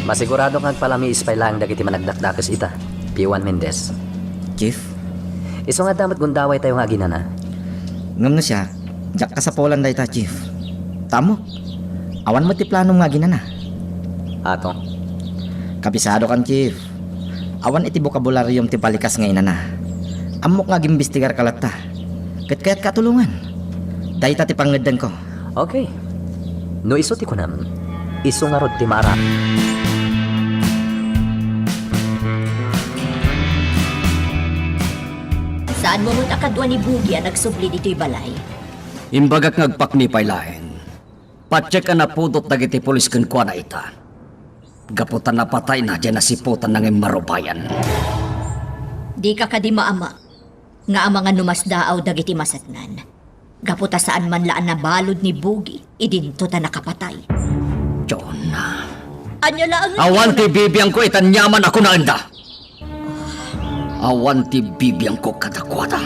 Masiguradok nga agpalamiis pay laeng dagiti managdakdakes ita, P O one Mendez. Chief? Isu nga adda met gundawaytayo nga aginana. Ngem no siak, diak kasapulan dayta, Chief. Ta ammok, awan met ti planom nga aginana. Ato. Kabisadokan, Chief. Awan iti bokabulariyom ti balikas nga inana. Ammok nga agimbestigarka latta. Ket kayatka a tulongan. Dayta ti pangngeddanko. Okay. No isu ti kunam, isu ngarud ti maara. Saanmo met a kadua ni Bugi a nagsubli ditoy balay? Imbagak nga agpakni pay laeng. Patiek a napudot dagiti pulis kenkuana ita. Gapu ta napatayna diay nasiputanna nga immarubayan. Dika kadi maama nga amangan no masdaaw dagiti maseknan, gapu ta saan man la a nabalud ni Bugi idinto ta nakapatay. Jonah. Ania laeng? Awan ti bibiangko iti aniaman a kunaenda. Awan ti bibiangko kadakuada.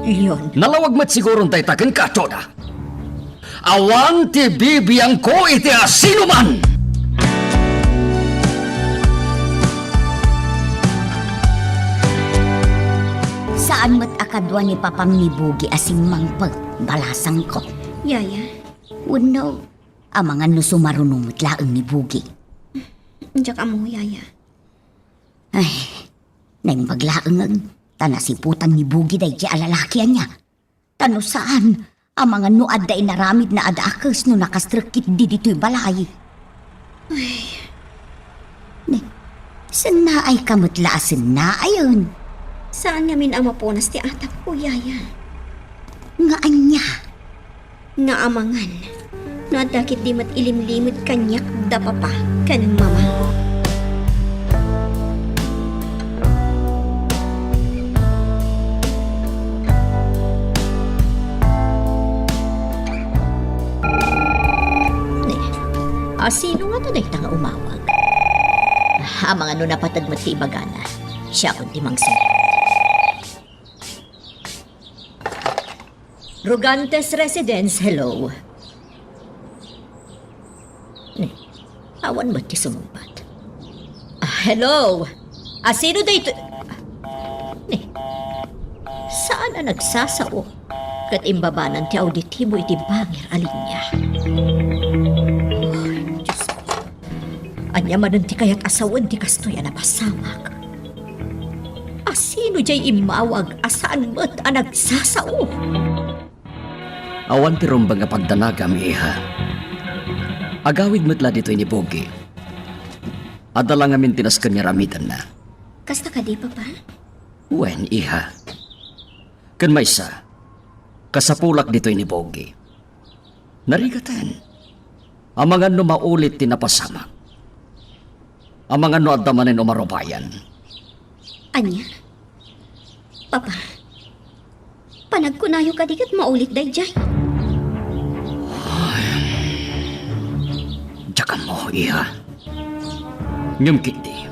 Leon. Nalawag met siguron dayta kenka, Jonah. Awan ti bibiangko iti asinoman! Saan met a kadua ni papam ni Bugi a simmangpet, balasangko. Yaya. Wenno, amangan no sumaruno met laeng ni Bugi. Diak ammo, Yaya. Ay, naimbag laeng, ta nasiputan ni Bugi daydiay a lalaki ania. Ta no saan, amangan no adda inaramidna a dakes no nakastrek ketdi ditoy balay. Ay. Ne, sennaayka met la a sennaayen. Saan ngamin a mapunas ti atapko, Yaya. Nga ania? Nga amangan no adda ketdi met ilimlimed kaniak da papa ken mama. Ne, asino ngata dayta nga umawag? Amangan no napated met ti ibagana. Siakon ti mangsayaat. Rugantes Residence, hello. Ne, awan met ti sumungbat. Ah, hello! Asino daytoy? Ne, saan a nagsasao? Ket imbabanan ti auditibo iti bangir a linia. Ay, Diyos ko. Ania manen ti kayat a sawen ti kastoy a napasamak? Asino diay immawag a saan met a nagsasao? Awan ti rumbeng a pagdanagam, iha. Agawid met la ditoy ni Bugi. Adda la ngamin ti nasken nga aramidenna. Kasta kadi, Papa? Wen, iha. Ken maysa, kasapulak ditoy ni Bugi. Narigaten. Amangan no maulit ti napasamak. Amangan no adda manen umarubayan. Ania? Papa, panagkunayo kadi ket maulit daydiay? Diak ammo, iha. Ngem ketdi,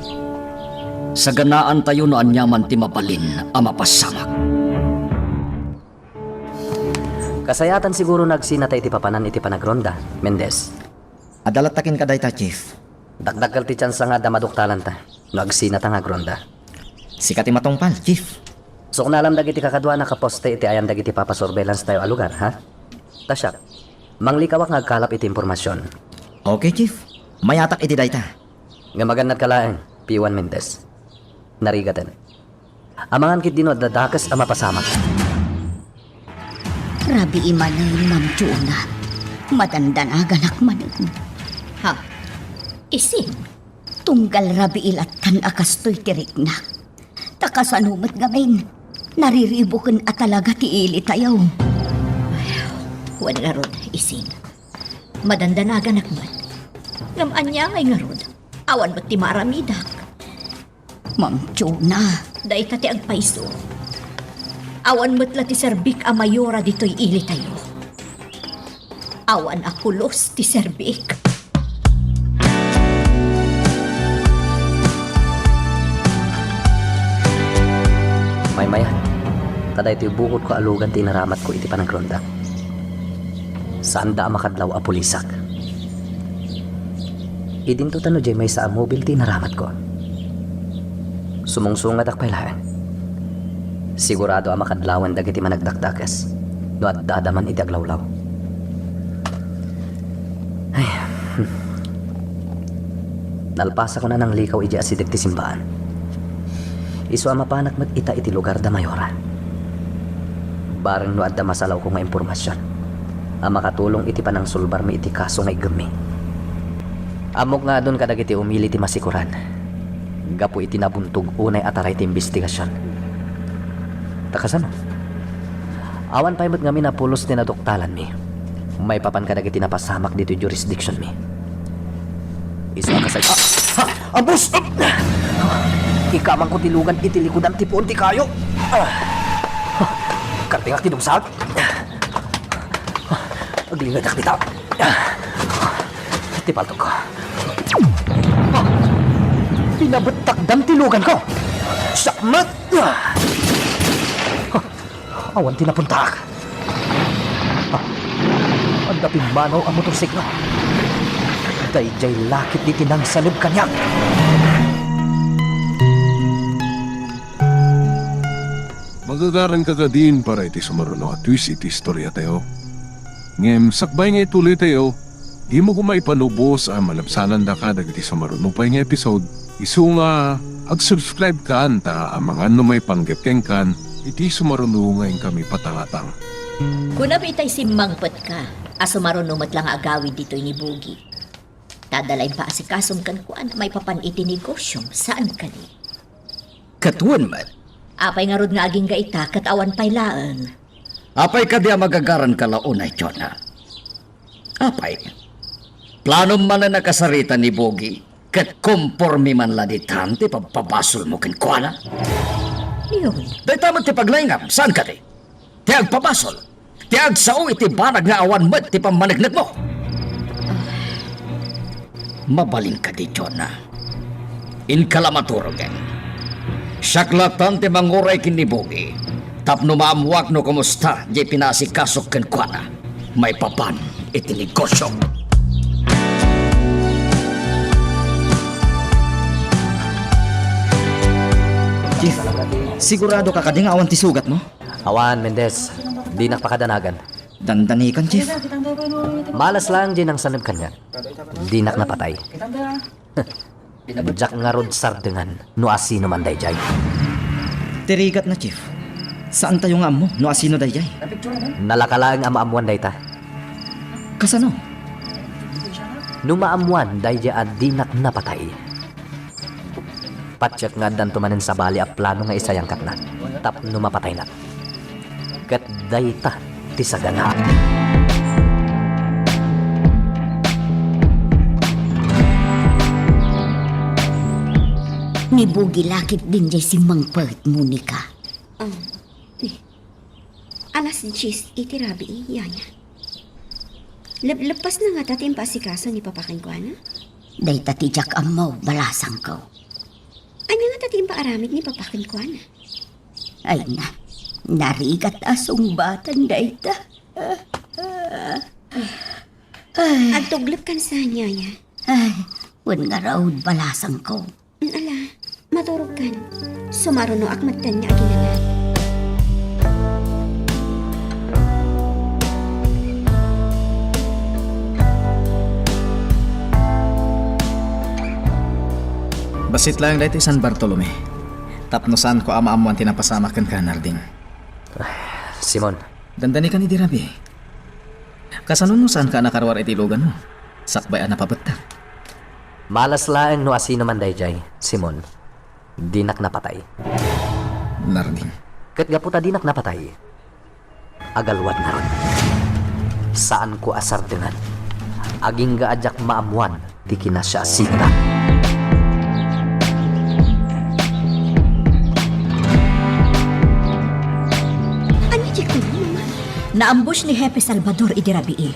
saganaantayo no aniaman ti mabalin a mapasamak. Kasayaatan siguro no agsinata iti papanan iti panagronda, Mendez. Adda latta kenka dayta, Chief. Dakdakkel ti tiansa nga adda maduktalanta no agsinata nga agronda. Sika ti matungpal, Chief. Suknalam dagiti kakaduana a poste iti ayan dagiti papasurveillance tayo a lugar, ha? Ta siak, manglikawak nga agkalap iti impormasion. Okay, Chief. Mayatak iti dayta. Ngem agannadka laeng, P one Mendez. Narigaten. Amangan ketdi no adda dakes a mapasamak. Rabii manen, Ma'am Jonah. Madandanaganak manen. Ha? Isin? Tunggal rabii lattan a kastoy ti riknak. Ta kasano met ngamin, nariribuken a talaga ti ilitayo. Wen ngarud, Isin. Madandanaganak met. Ngem ania ngay ngarud? Awan met ti maaramidak. Ma'am Jonah. Dayta ti agpayso. Awan met la ti serbik a mayora ditoy ilitayo. Awan a pulos ti serbik. Maymayat, ta daytoy bukodko a lugan ti inaramatko iti panagronda. Saanda a makadlaw a pulisak. Idinto ta no diay maysa a mobil ti inaramatko. Sumungsungadak pay laeng. Sigurado a makadlawan dagiti managdakdakes no addada man iti aglawlaw. Ay, hmm. Nalpasakon a nanglikaw idiay asideg ti simbaan. Isu a mapanak met ita iti lugar da Mayora. Bareng no adda masalawko nga impormasion a makatulong iti panangsulbarmi iti kaso nga iggemmi. Ammok nga adun kadagiti umili ti masikuran gapu iti nabuntog unay a taray ti imbestigasion. Ta kasano? Awan pay met ngamin a pulos ti naduktalanmi maipapan kadagiti napasamak ditoy jurisdictionmi. Isu a kasay-, ah! Ha! Ambos! Ikamanko ti lugan iti likudan ti puon ti kayo. Ah! Kartingak ti dumsag. Aglingedak dita. Ti paltogko. Pinabettakdan ti luganko. Siak met. Awan ti napuntak. Adda pimmanaw a motorsiklo. Daydiay lakit diti nangsaneb kaniak. Magagaranka kadin para iti sumaruno a twist iti istoriatayo. Ngem sakbay nga ituloytayo, dimo koma ipanubos a malabsanandaka dagiti sumaruno pay nga episode. Isu nga ag-subscribe kan ta amangan no maipanggep kenkan iti sumaruno nga inkami patangatang. Kunam itay simmangpetka a sumaruno met la nga agawid ditoy ni Bugi. Ta adda la impaasikasom kenkuana maipapan iti negosiom, saan kadi? Ket wen met. Apay ngarud nga agingga ita ket awan pay laeng? Apay kadi a magagaranka la unay, Jonah? Apay, planom manen a kasarita ni Bugi ket komporme man la ditan ti pagpabasolmo kenkuana? Iyuy. Dayta met ti paglaingam, saan kadi? Ti agpabasol, ti agsao iti banag nga awan met ti pammaneknekmo. Mabalin kadi, Jonah? Inka la maturongen. Siak latan ti manguray ken ni Bugi tapno maammoak no kumusta diay pinaasikasok kenkuana maipapan iti negosio. Chief, sigurado ka kadi nga awan ti sugatmo? Awan, Mendez. Dinak pakadanagan. Dandanikan, Chief. Malas laeng diay nangsaneb kaniak. Dinak napatay. Diak ngarud sardengan no asino man daydiay. Ti rigatna, Chief. Saantayo nga ammo no asino daydiay. Nalaka laeng a maammoan dayta. Kasano? No maammoan daydiay a dinak napatay, patiek nga addanto manen sabali a plano nga isayangkatna tapno mapataynak. Ket dayta ti sagana. Ni Bugi la ketdin diay simmangpet, Monica. Ah, eh. Alas dies iti rabii, yaya. Lep-, leppasna ngata ti impaasikaso ni Papa kenkuana? Dayta ti diak ammo, balasangko. Ania ngata ti impaaramid ni Papa kenkuana? Ay na, narigat a sungbatan dayta. Ay. Agtuglep kan sa, yaya. Ay, wen ngarud, balasangko. Ala, maturogkan. Sumarunoak metten nga aginana. Bassit laeng daytoy San Bartolome. Tapno saanko a maammoan ti napasamak kenka, Narding. Simon. Dandanikan idi rabii. Kasano no saanka a nakaruar iti luganmo? Sakbay a napabettak. Malas laeng no asino man daydiay, Simon. Dinak napatay. Narding. Ket gapu ta dinak napatay, agalwad ngarud. Saanko a sardengan. Agingga a diak maammoan ti kinasiasitak. Ania ti kunam, Mama? Naambush ni Hepe Salvador idi rabii.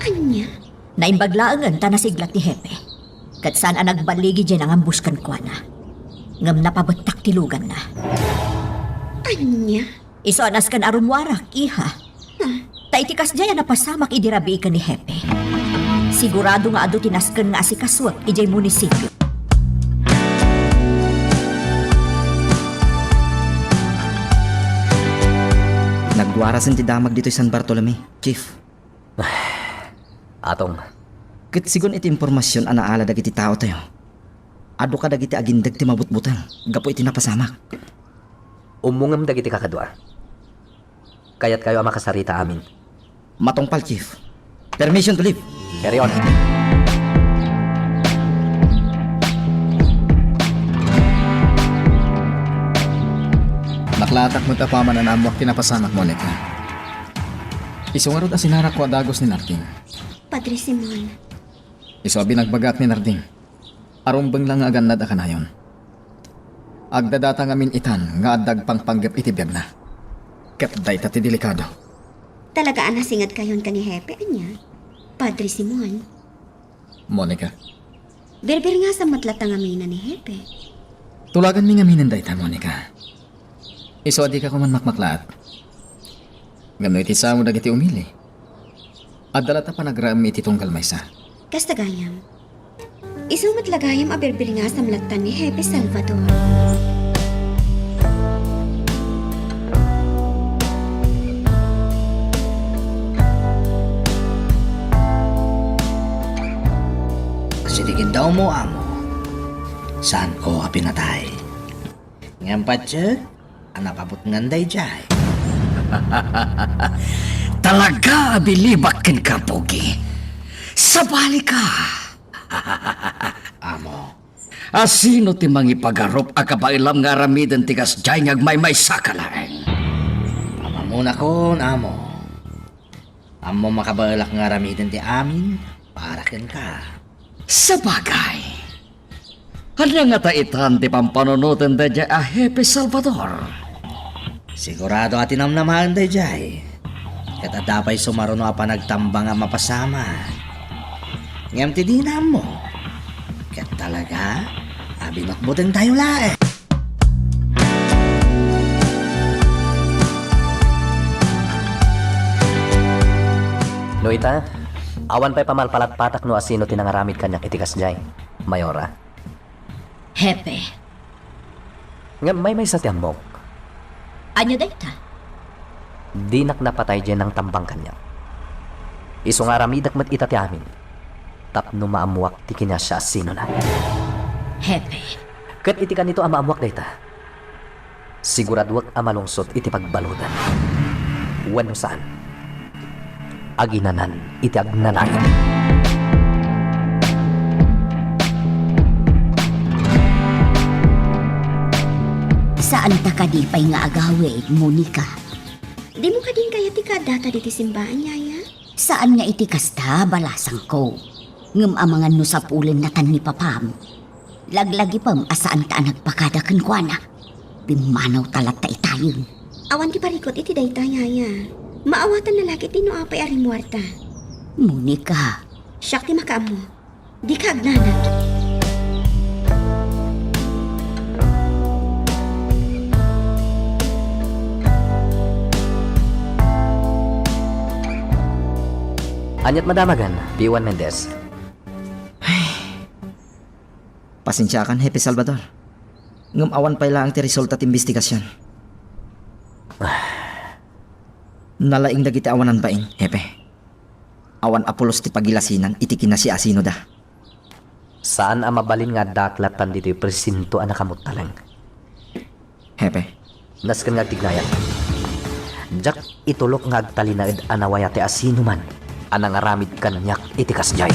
Ania? Naimbag laengen ta nasiglat ni Hepe. Ket saan a nagballigi diay nangambush kenkuana. Ngem napabettak ti luganna. Ania? Isu a nasken a rummuarak, iha. Ah. Ta iti kasdiay a napasamak idi rabii ken ni Hepe, sigurado nga adu ti nasken nga asikasuek idiay munisipio. Warasen ti damag ditoy San Bartolome, Chief. Atong. Ket segun iti impormasion a naala dagiti taotayo, adu kadagiti agindeg ti mabutbuteng gapu iti napasamak. Ummongem dagiti kakadua. Kayatkayo a makasarita amin. Matungpal, Chief. Permission to leave. Carry on. Naklaatak met apaman a naammoak ti napasamak, Monica. Isu ngarud a sinarakko a dagus ni Narding. Padre Simon. Isu a binagbagaak ni Narding. Arumbeng la nga agannad a kanayon. Agdadata ngamin itan nga adda agpangpanggep iti biagna. Ket dayta ti delikado. Talaga a nasingadkayon ken ni Hepe, ania? Padre Simon. Monica. Birbirngasam met latta ngaminen ni Hepe. Tulaganmi ngaminen dayta, Monica. Isu a dika koma makmaklaat. Ngem no iti sao dagiti umili, adda latta panagraem iti tunggal maysa. Kasta gayam. Isu met la gayam a birbirngasam latta ni Hepe Salvador. Sitikin daw mo, amo. Saanko a pinatay. Ngem patse, a napabutngan daydiay. Talaga a bilibak kenka, Pogi. Sabali ka. Amo. Asino ti mangipagarup a kabaelam nga aramiden ti kasdiay nga agmaymaysa ka laeng? Amamunakon, amo. Ammom a kabaelak nga aramiden ti amin para kenka. Sabagay. Ania ngata itan ti pampanunoten daydiay a Hepe Salvador? Sigurado a tinamnamaen daydiay. Ket adda pay sumaruno a panagtambang a mapasamak. Ngem ti dina ammo, ket talaga a binutbutengtayo laeng. No ita, awan pay pamalpalatpatak no asino ti nangaramid kaniak iti kasdiay, Mayora. Hepe. Ngem maymaysa ti ammok. Ania dayta? Dinak napatay diay nangtambang kaniak. Isu nga aramidek met ita ti amin tapno maammoak ti kinaasiasinona. Hepe. Ket iti kanito a maammoak dayta, siguraduek a malungsot iti pagbaludan wenno saan. Aginanan iti agnanayon. Saanta kadi pay nga agawid, Monica? Dimo kadin kayat ti kaaddata ditoy simbaan, Yaya? Saan nga iti kasta, balasangko. Ngem amangan no sapulen natan ni papam. Laglagipem a saanta a nagpakada kenkuana. Pimmanawta latta itayen. Awan ti parikut iti dayta, Yaya. Maawatanna la ketdi no apay a rimmuarta. Monica. Siak ti makaammo. Dika agnana. Aniat madamagan, P one Mendez? Ay. Pasensiakan, Hepe Salvador. Ngem awan pay laeng ti resulta ti imbestigasion. Nalaing dagiti awanan bain, Hepe. Awan a pulos ti pagilasinan iti kinasiasinoda. Saan a mabalin nga addaak lattan ditoy presinto a nakamuttaleng. Hepe. Nasken nga agtignayan. Diak itulok nga agtalinaed a nawaya ti asinoman a nangaramid kaniak iti kasdiay.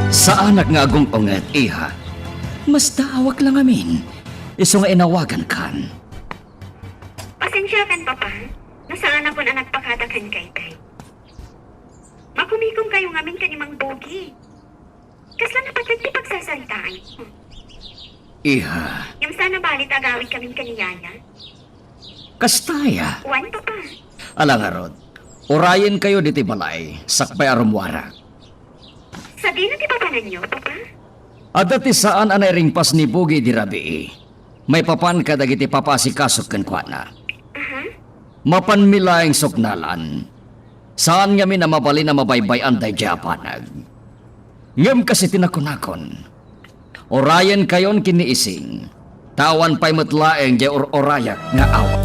Saanak nga agung-unget, iha. Masdaawak la ngamin. Isu nga inawagankan. Pasensiakan, Papa, no saanakon a nagpakada kenka itay. Makumikomkayo ngamin ken ni Mang Bogi. Kasla napateg ti pagsasaritaan. Iha. Ngem saan a bali ta agawidkamin ken ni Yaya? Kasta aya. Wen, Papa. Ala ngarud, urayenkayo ditoy balay, sakbay a rummuarak. Sadino ti papananyo, Papa? Adda ti saan a nairingpas ni Bogi idi rabii. Maipapan kadagiti papaasikasok kenkuana. Aha. Mapanmi laeng suknalan. Saan ngamin a mabalin a mabaybay-an daydiay a banag. Ngem kas iti nakunakon, Urayenkayon ken ni Ising, ta awan pay met laeng diay ur-urayak nga awat.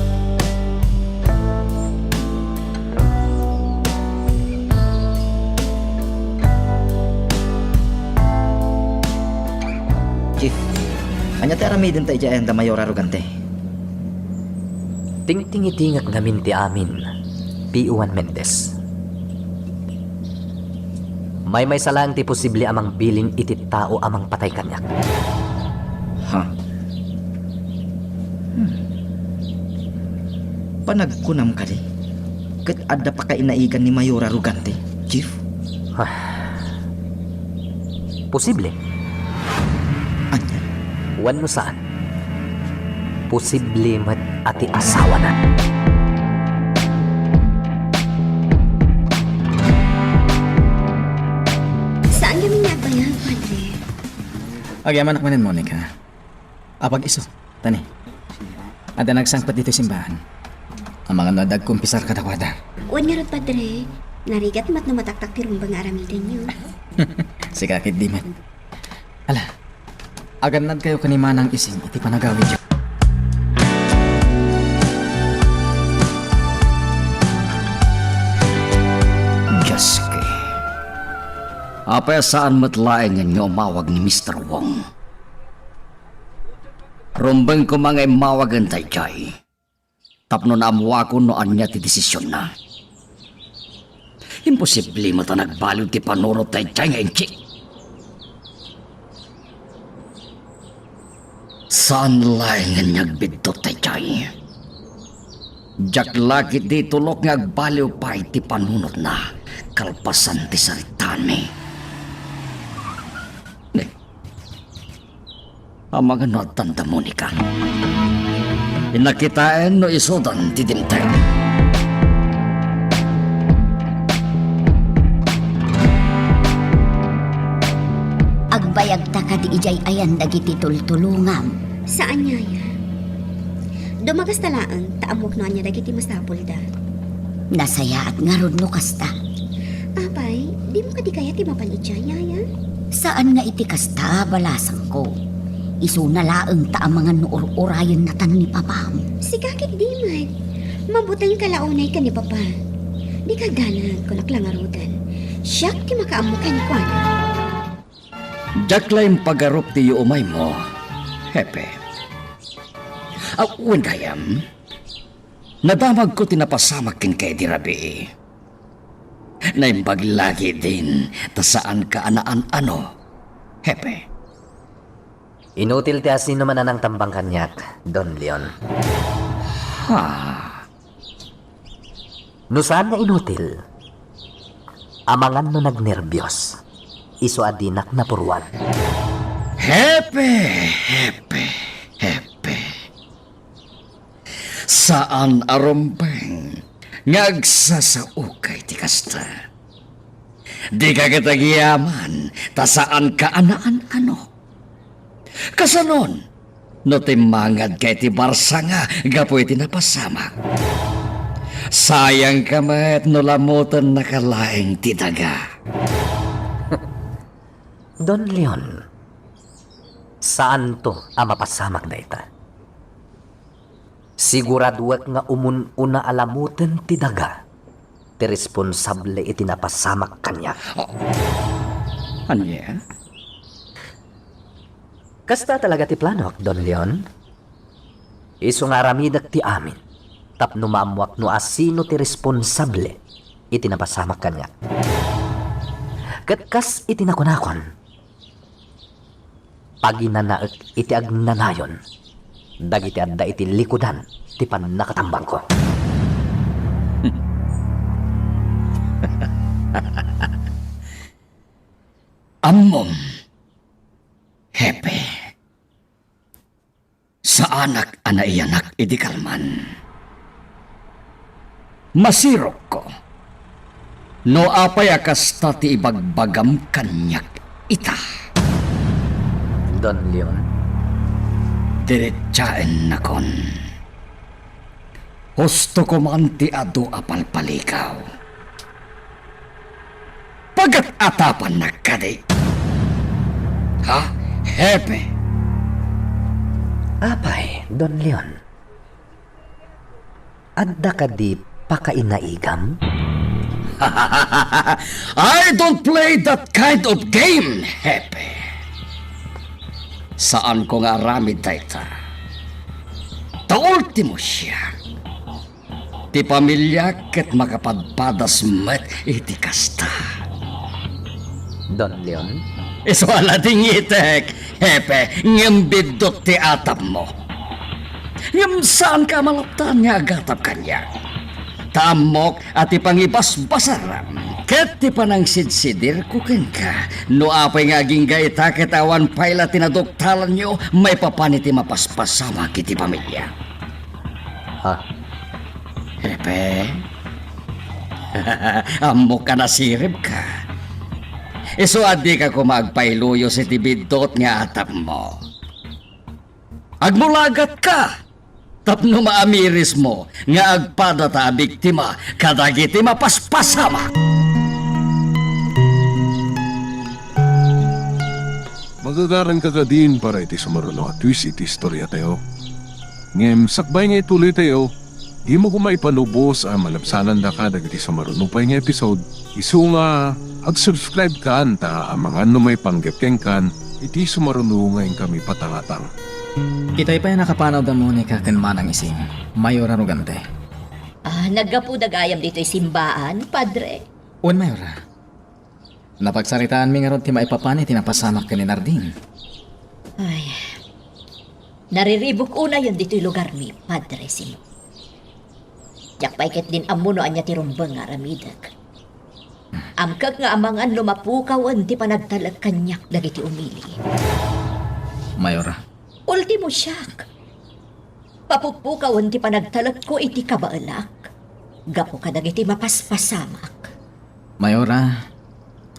Chief, ania ti aramidenta idiay ayanda Mayor Arrogante? Tingtingitingek ngamin ti amin, P O one Mendez. Maymaysa laeng ti posible a mangbilin iti tao a mangpatay kaniak. Ha? Hmm. Panagkunam kadi, ket adda pakainaigan ni Mayor Arrogante, Chief? Ah. Posible. Ania? Wenno saan. Posible met a ti asawana. Saan kami nga agbayag, Padre? Agyamanak manen, Monica. Apag-isu, tani. Adda nagsangpet ditoy simbahan. Amangan no adda agkumpisar kadakuada. Wen ngarud, Padre. Narigat met no mataktak ti rumbeng nga aramidenyo. Sika ketdi met. Ala, agannadkayo ken ni Manang Ising iti panagawidyo. Dios ko. Apay a saan met laengen nga umawag ni Mister Wong? Rumbeng koma nga immawagen daydiay tapno naammoakon no ania ti desisionna. Imposible met a nagbaliw ti panunot daydiay nga inchi. Saan laengen nga agbiddut daydiay. Diak la ketdi itulok nga agbaliw pay ti panunotna kalpasan ti saritaenmi. Amangan no addan da Monica. Innak kitaen no isudan ti dimteng. Agbayagta kadi idiay ayan dagiti tultulongam? Saan, Yaya. Dumakasta laeng, ta ammok no ania dagiti masapulda. Nasayaat ngarud no kasta. Apay, dimo kadi kayat ti mapan idiay, Yaya? Saan nga iti kasta, balasangko. Isuna laeng ta amangan no ur-urayennatan ni Papam. Sika ketdi met. Mabutengka la unay ken ni Papa. Dika agdanag, kunak la ngaruden. Siak ti makaammo kenkuana. Diak la impagarup ti yuumaymo, Hepe. A, wen gayam, nadamagko ti napasamak kenka idi rabii. Naimbag la ketdin ta saanka a naan-ano, Hepe. Inutil ti asinoman a nangtambang kaniak, Don Leon. Ha? No saan nga inutil, amangan no nagnerbios, isu a dinak napuruan. Hepe, hepe, hepe. Saan a rumbeng nga agsasaoka iti kasta. Dika ket agyaman ta saanka a naan-ano. Kasanon no timmangadka iti barsanga gapu iti napasamak? Sayangka met no lamutennaka laeng ti daga. Don Leon, saanto a mapasamak dayta. Siguradoek nga umun-una a lamuten ti daga ti responsable iti napasamak kaniak. Oh. Ania? Kasta talaga ti planok, Don Leon. Isu nga aramidek ti amin tapno maammoak no asino ti responsable iti napasamak kaniak. Ket kas iti nakunakon, paginanaek iti agnanayon dagiti adda iti likudan ti pannakatambangko. Ammom, Hepe. Saanak a naiyanak idi kalman. Masirokko no apay a kasta ti ibagbagam kaniak ita. Don Leon. Diritsaennakon. Husto koman ti adu a palpalikaw. Pagat-atapannak kadi? Ha? Hepe. Apay, Don Leon. Adda kadi pakainaigam? I don't play that kind of game, Hepe. Saanko nga aramid dayta. Ta ultimo siak, ti pamiliak ket makapadpadas met iti kasta. Don Leon? Isu a la dingitek, Hepe, ngem biddut ti atapmo. Ngem saanka a malaptan nga agatap kaniak. Ta ammok a ti pangibasbasaram ket ti panangsidsidirko kenka, no apay nga agingga ita ket awan pay la ti naduktalanyo maipapan iti mapaspasamak iti pamilia. Ha? Hepe? Ammok a nasiribka. Isu a dika koma agpailuyos iti biddut nga atapmo. Agmulagatka tapno maamirismo nga agpadata a biktima kadagiti mapaspasamak. Magagaranka kadin para iti sumaruno a twist iti istoriatayo. Ngem sakbay nga ituloytayo, dimo koma ipalubos a malabsanandaka dagiti sumaruno pay nga episode. Isu nga ag-subscribe kan ta amangan no maipanggep kenkan iti sumaruno nga inkami patangatang. Itay pay a nakapanawda Monica ken Manang Ising, Mayora Rogante. Ah, naggapuda gayam ditoy simbaan, Padre? Wen, Mayora. Napagsaritaanmi ngarud ti maipapan iti napasamak ken ni Nardin. Ay, nariribuk unayen ditoy lugarmi, Padre Simon. Diak pay ketdin ammo no ania ti rumbeng nga aramidek. Amkek nga amangan no mapukawen ti panagtalek kaniak dagiti umili. Mayora. Ultimo siak. Papukpukawen ti panagtalekko iti kabaelak gapu kadagiti mapaspasamak. Mayora,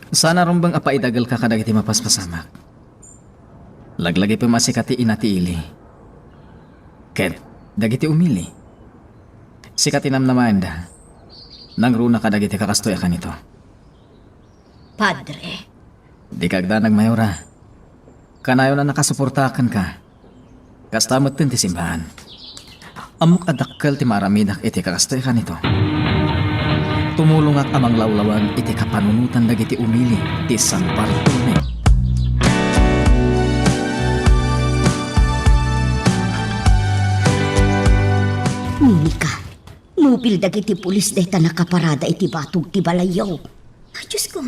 saan a rumbeng a paidagelka kadagiti mapaspasamak. Laglagipem a sika ti ina ti ili. Ket dagiti umili, sika ti namnamaenda. Nangruna kadagiti kakastoy a kanito. Padre. Dika agdanag, Mayora. Kanayon a nakasuportaak kenka. Kasta metten ti simbaan. Ammok a dakkel ti maaramidak iti kakastoy a kanito. Tumulongak a manglawlawag iti kapanunotan dagiti umili ti San Bartolome. Monica, nupil dagiti pulis dayta nakaparada iti batog ti balayyo. Ay, Diosko.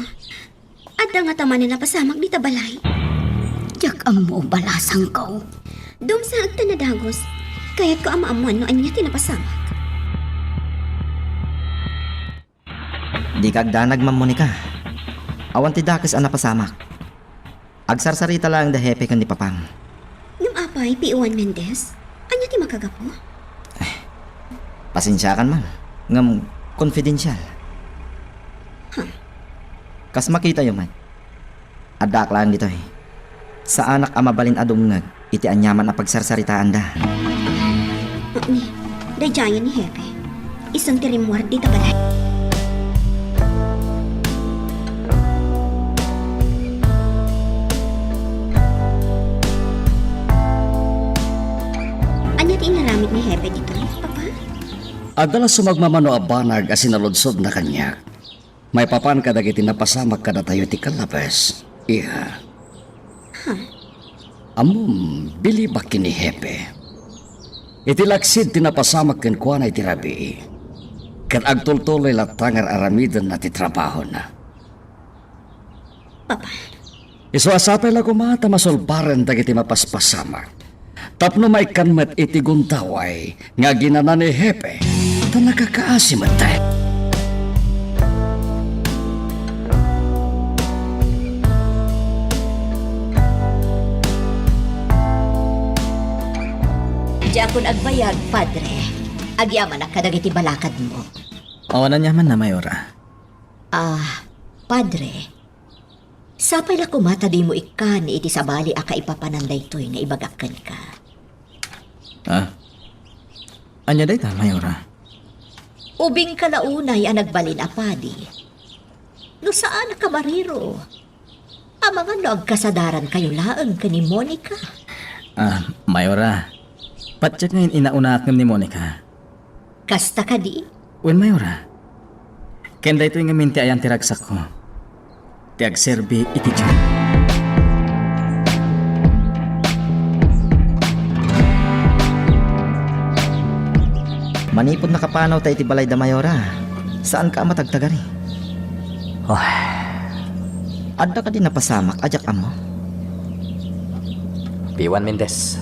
Adda ngata manen a pasamak dita balay? Diak ammo, balasangko. Dumsaek ta nadagus. Kayatko a maammuan no ania ti napasamak. Dika agdanag, Ma'am Monica. Awan ti dakes a napasamak. Agsarsarita laeng da Hepe ken ni Papang. Ngem apay, P O one Mendez? Ania ti makagapu? Eh, pasensiakan, ma'am. Ngem confidential. Huh. Kas makitayo met, addaak laeng ditoy. Saanak a mabalin a dumngeg iti aniaman a pagsarsaritaanda. Ni, daydiayen ni Hepe. Isun ti rimmuar dita balay. Ania ti inaramid ni Hepe ditoy, Papa? Adda la sumagmamano a banag a sinaludsodna kaniak. Maipapan kadagiti napasamak kadatayo iti kallabes, iha. Huh? Ammom, bilibak ken ni Hepe. Iti laksid ti napasamak kenkuana iti rabii, ket agtultuloy latta nga ar-aramidenna ti trabahona. Papa. Isu a sapay la koma ta masulbaren dagiti mapaspasamak. Tapno maikkan met iti gundaway nga aginana ni Hepe, ta nakakaasi met. Diakon agbayag, Padre. Agyamanak kadagiti balakadmo. Awan aniamanna, Mayora. Ah, Padre. Sapay la koma ta dimo ikkan iti sabali a kaipapanan daytoy nga ibagak kenka. Ah? Ania dayta, Mayora? Ubingka la unay a nagbalin a padi. No saanak a mariro, Amangan no agkasadarankayo laeng ken ni Monica. Ah, Mayora, patiek nga in-inauna ngem ni Monica. Kasta kadi? Wen, Mayora. Ken daytoy ngamin ti ayan ti ragsakko, ti agserbi iti Dios. Manipud nakapanawta iti balayda, Mayora, saanka a matagtagari? Oh. Adda kadi napasamak a diak ammo? Piwan Mendez,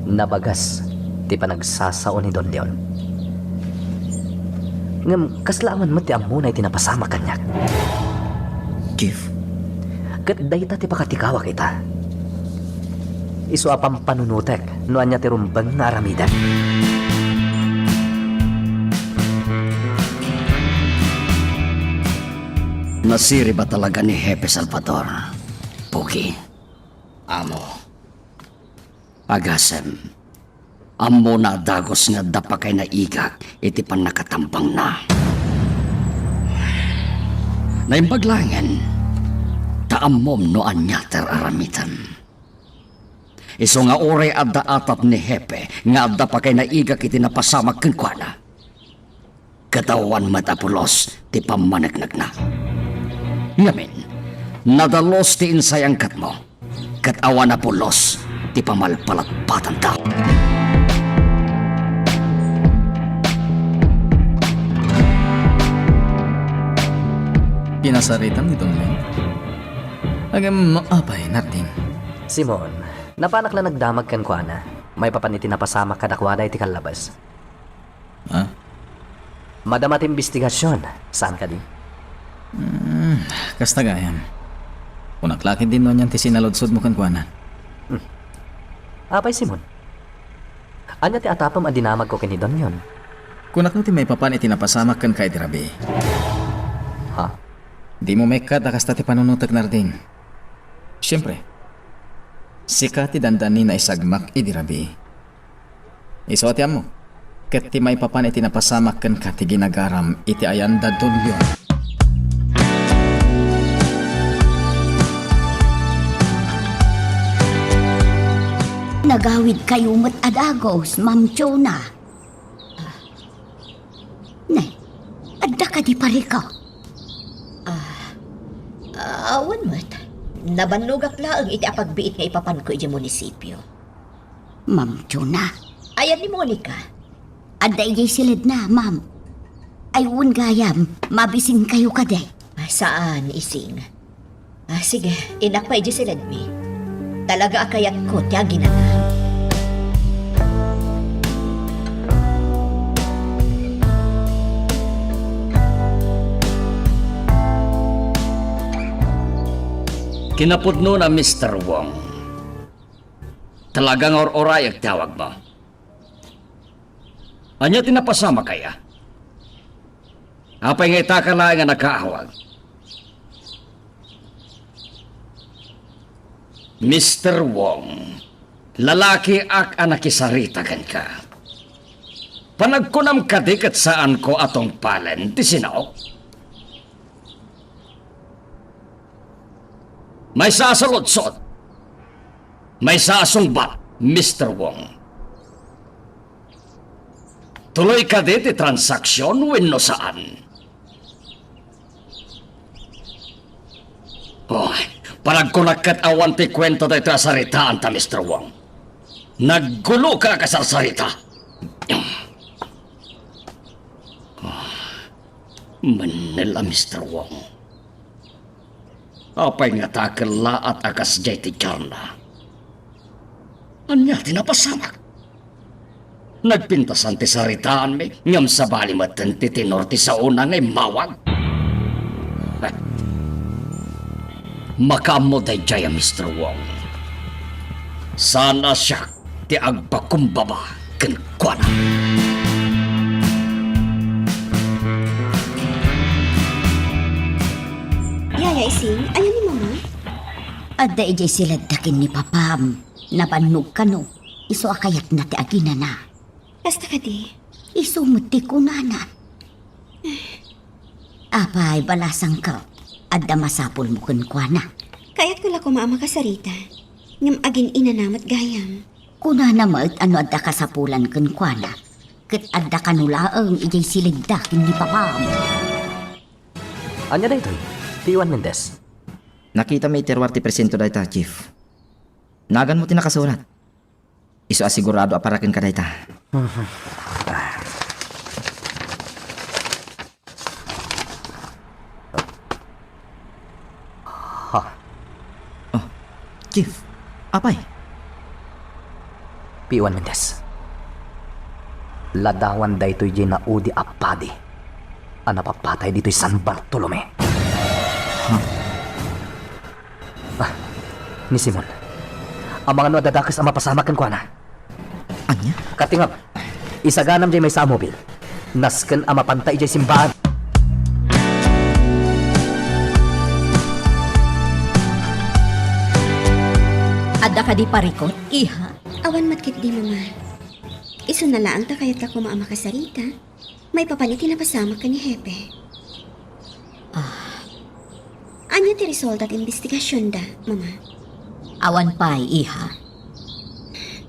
nabagas ti panagsasao ni Don Leon. Ngem kasla awan met ti ammona iti napasamak kaniak. Chief? Ket dayta ti pakatikawak ita. Isu a pampanunotek no ania ti rumbeng nga aramidek. Nasirib a talaga ni Hepe Salvador, Pogi. Amo. Agasem, ammona a dagus nga adda pakaynaigak iti pannakatambangna. Naimbag laengen, ta ammom no ania ti ar-aramidem. Isu nga uray adda atap ni Hepe nga adda pakaynaigak iti napasamak kenkuana, ket awan met a pulos ti pammaneknekna. Ngamin, nadalus ti insayangkatmo, ket awan a pulos ti pamalpalatpatanda. Pinasaritam ni Don Leng? Ngem apay, Nardin? Simon, napanak la nagdamag kenkuana. Maipapan iti napasamak kadakuada iti kallabas. Ha? Madama ti imbestigasion, saan kadi? Hmm, kasta gayam. Kunak la ketdin no anian ti sinaludsodmo kenkuana. Hmm. Apay, Simon? Ania ti atapem a dinamagko ken ni Don Leon? Kunak no ti maipapan iti napasamak kenka idi rabii. Ha? Dimo maikkat a kasta ti panunotek, Nardin. Siempre, sika ti dandani naisagmak idi rabii. Isu a ti ammok, ket ti maipapan iti napasamak kenka ti ginagaram iti ayanda Don Leon. Nagawidkayo met a dagus, Ma'am Chona. Ne, adda kadi parika? Ah, awan met. Nabannogak laeng iti apagbiit nga ipapanko idiay munisipio. Ma'am Chona. Ayan ni Monica? Adda idiay siledna, ma'am. Ay, wen gayam, mabisingkayo kadi? Saan, Ising. Ah, sige, innak pay idiay siledmi. Talaga a kayatko ti aginana. Kinapudnona, Mister Wong. Talaga nga ur-urayek ti awagmo. Ania ti napasamak aya? Apay nga itaka laeng a nakaawag? Mister Wong, lalakiak a nakisarita kenka. Panagkunam kadi ket saanko a tungpalen ti sinaok? Maysa a saludsod. Maysa a sungbat, Mister Wong. Tuloy kadi ti transaksion wenno saan? Oy, panagkunak ket awan ti kuenta daytoy a saritaanta, Mister Wong. Nagguloka a kasarsarita. Mennel a Mister Wong. Apay ngata a kellaat a kasdiay ti diarna? Ania ti napasamak? Nagpintasan ti saritaanmi, ngem sabali metten ti tenor ti saona nga immawag. Makaammo daydiay a Mister Wong. Saan a siak ti agpakumbaba kenkuana. Yaya Ising, ania ni Mama? Adda idiay siledda ken ni Papam. Nabannog kano, isu a kayatna ti aginana. Kasta kadi? Isu met ti kunana. Apay, balasangko. adda masapulmo kenkuana. Kayatko la koma a makasarita, ngem agin-inana met gayam. Kunana met a no adda kasapulan kenkuana, ket adda kano laeng idiay siligda ken ni papam. Ania daytoy, Tiwan Mendez? Nakitami iti ruar ti presinto dayta, Chief. Naganmo ti nakasurat. Isu a sigurado a para kenka dayta. Ha? Oh, Chief, apay? Piwan Mendez. Ladawan daytoy diay naudi a padi a napapatay ditoy San Bartolome. Ha? Ah, ni Simon. Amangan no adda dakes a mapasamak kenkuana. Ania? Katingam, isaganam diay maysa a mobil. Nasken a mapanta idiay simbaan. Adda kadi parikut, iha? Awan met ketdi, Mama. Isuna laeng ta kayatta koma a makasarita. Maipapan iti napasamak ken ni Hepe. Ah. Ania ti resulta ti imbestigasionda, Mama? Awan pay, iha.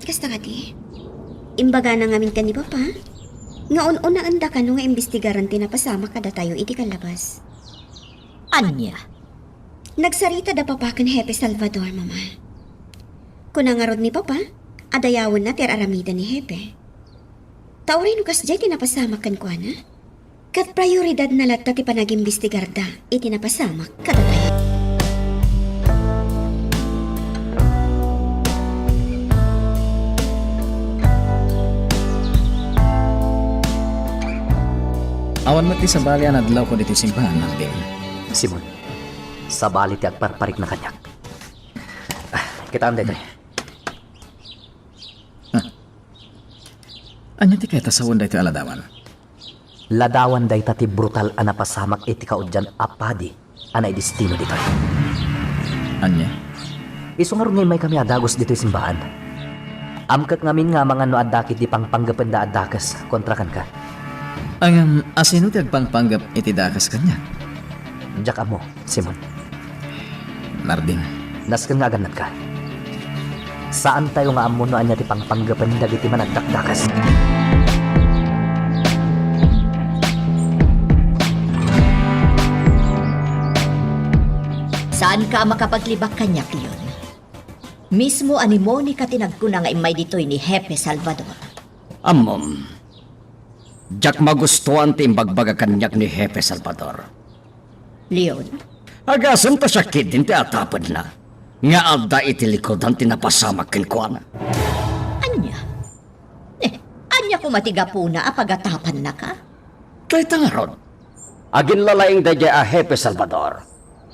Kasta kadi, imbagana ngamin ken ni Papa nga un-unaenda kano nga imbestigaren ti napasamak kadatayo iti kallabas. Ania? Nagsarita da Papa ken Hepe Salvador, Mama. Kuna ngarud ni Papa a dayawenna ti ar-aramiden ni Hepe. Ta uray no kasdiay ti napasamak kenkuana, ket prioridadna latta ti panagimbestigarda iti napasamak kadatayo. Awan met ti sabali a nadlawko ditoy simbaan, Martin. Simon, sabali ti agparparikna kaniak. Ah, kitaem daytoy. Ah. Ania ti kayat a sawen daytoy a ladawan? Ladawan dayta ti brutal a napasamak iti kaudian a padi a naidestino ditoy. Ania? Isu ngarud nga immaykami a dagus ditoy simbaan. Amkek ngamin nga amangan no adda ketdi pangpanggependa a dakes kontra kenka. Ngem, asino ti agpangpanggep iti dakes kaniak? Diak ammo, Simon. Narding. Nasken nga agannadka. Saantayo nga ammo no ania ti pangpanggepen dagiti managdakdakes. Saanka a makapaglibak kaniak, Leon. Mismo a ni Monica ti nagkuna nga immay ditoy ni Hepe Salvador. Ammom, diak magustuan ti imbagbaga kaniak ni Hepe Salvador. Leon? Agasem ta siak ketdin ti atapenna nga adda iti likudan ti napasamak kenkuana. Ania? Eh, ania koma ti gapuna a pagatapannaka? Dayta ngarud, aginlalaing daydiay a Hepe Salvador.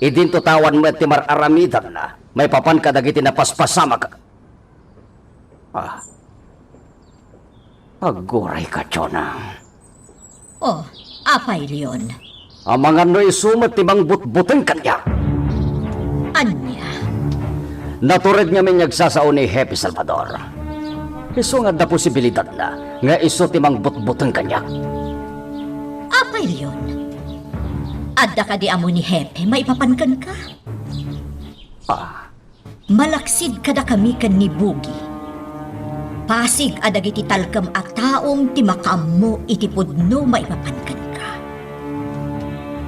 Idinto ta awan met ti mar-aramidenna maipapan kadagiti napaspasamak. Ah. Aggurayka, Jonah. Oh, apay, Leon? Amangan no isu met ti mangbutbuteng kaniak. Ania? Natured ngamin nga agsasao ni Hepe Salvador. Isu nga adda posibilidadna nga isu ti mangbutbuteng kaniak. Apay, Leon? Adda kadi ammo ni Hepe maipapan kenka? Ah, malaksid kadakami ken ni Bugi. Pasig a dagiti talkem a taom ti makaammo iti pudno maipapan kenka.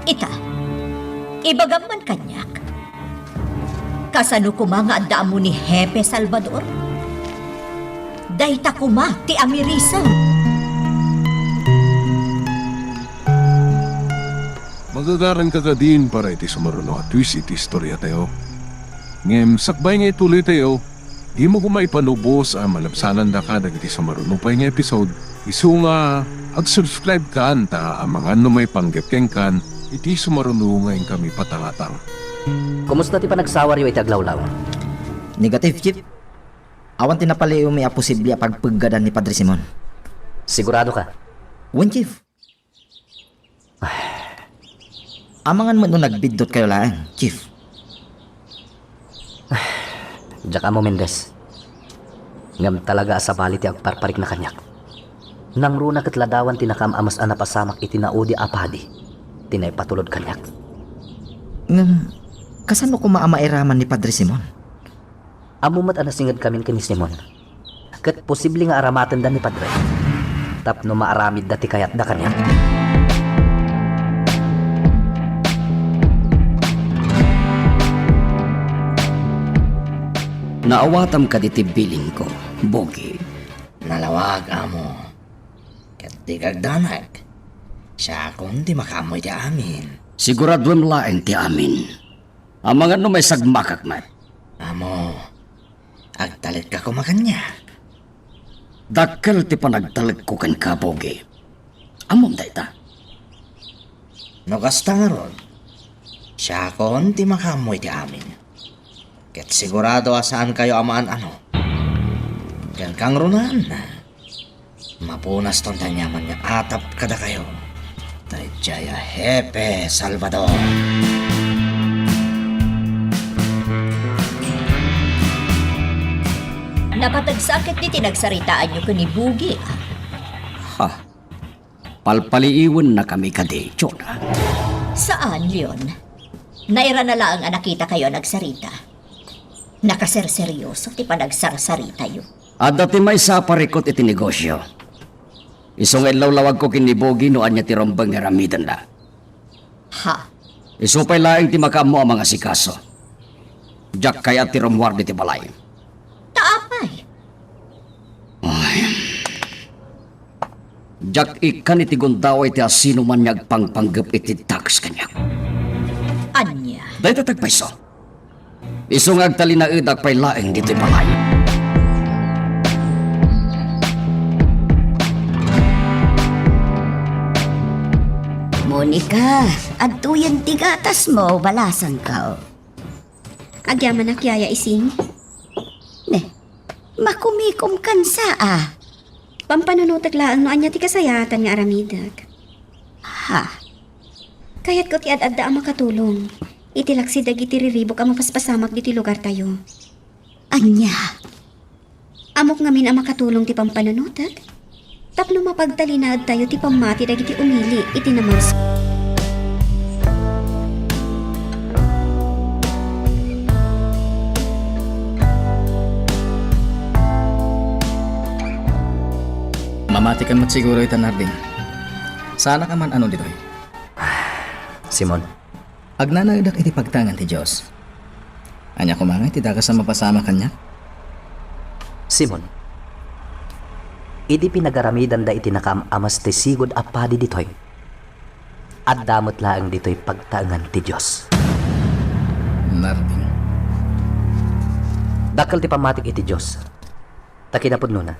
Ita, ibagam man kaniak, kasano koma nga adda ammo ni Hepe Salvador? Dayta koma ti amirisem. Magagaranka kadin para iti sumaruno a twist iti istoriatayo. Ngem sakbay nga ituloytayo, dimo koma ipanubos a malabsanandaka dagiti sumaruno pay nga episode. Isu nga, ag-subscribe kan ta amangan no maipanggep kenkan iti sumaruno nga inkami patangatang. Kumusta ti panagsawaryo iti aglawlaw? Negative, Chief. Awan ti napaliiwmi a posible a pagpeggadan ni Padre Simon. Sigurado ka? Wen, Chief. Amangan met no nagbiddutkayo laeng, Chief. Diak ammo, Mendez. Ngem talaga a sabali ti agparparikna kaniak. Nangruna ket ladawan ti nakaam-ames a napasamak iti naudi a padi ti naipatulod kaniak. Ngem, kasano koma a mairaman ni Padre Simon? Ammo met a nasingedkamin ken ni Simon. Ket posible nga aramatenda ni Padre tapno maaramidda ti kayatda kaniak. Naawatam kaditi bilinko, Bogi. Nalawag, Amo. Ket dika agdanag. Siakon ti makaammo iti amin. Siguraduem laeng ti amin. Amangan no maisagmakak met. Amo, agtalekka koma kaniak. Dakkel ti panagtalekko kenka, Bogi. Ammom dayta. No kasta ngarud, siakon ti makaammo iti amin. Ket sigurado a saankayo a maan-ano. Ken kangrunaan, mapunaston ti aniaman nga atap kadakayo. Daydiay a Hepe Salvador. Napateg sa ket ti nagsaritaanyo ken ni Bugi. Ha? Palpaliiwennakami kadi, Jonah? Saan, Leon. Nairana laeng a nakitakayo a nagsarita. Nakaserseryoso ti panagsarsaritayo. Adda ti maysa a parikut iti negosio. Isu nga inlawlawagko ken ni Bogi no ania ti rumbeng nga aramidenda. Ha? Isu pay laeng ti makaammo a mangasikaso. Diak kayat ti rummuar diti balay. Ta apay? Ay. Diak ikkan iti gundaway ti asinoman nga agpangpanggep iti tax kaniak. Ania? Dayta ti agpayso. Isu nga agtalinaedak pay laeng ditoy balay. Monica, adtoyen ti gatasmo, balasanko. Agyamanak, Yaya Ising. Ne, makumikom kan sa a. Pampanunotek laeng no ania ti kasayaatan nga aramidek. Ha? Kayatko ti ad-adda a makatulong iti laksi dagiti riribuk a mapaspasamak ditoy lugartayo. Ania? Ammok ngamin a makatulong ti pampanunotek tapno mapagtalinaedtayo ti pammati dagiti umili iti namanso. Mamatikan met siguro ita, Narding. Saanak a maan-ano ditoy. Simon. Agnanaedak iti pagtaengan ti Dios. Ania koma ngay ti dakes a mapasamak kaniak? Simon, idi pinagaramidanda iti nakaam-amas ti sigud a padi ditoy, adda met laeng ditoy pagtaengan ti Dios. Narding. Dakkel ti pammatik iti Dios. Ta kinapudnona,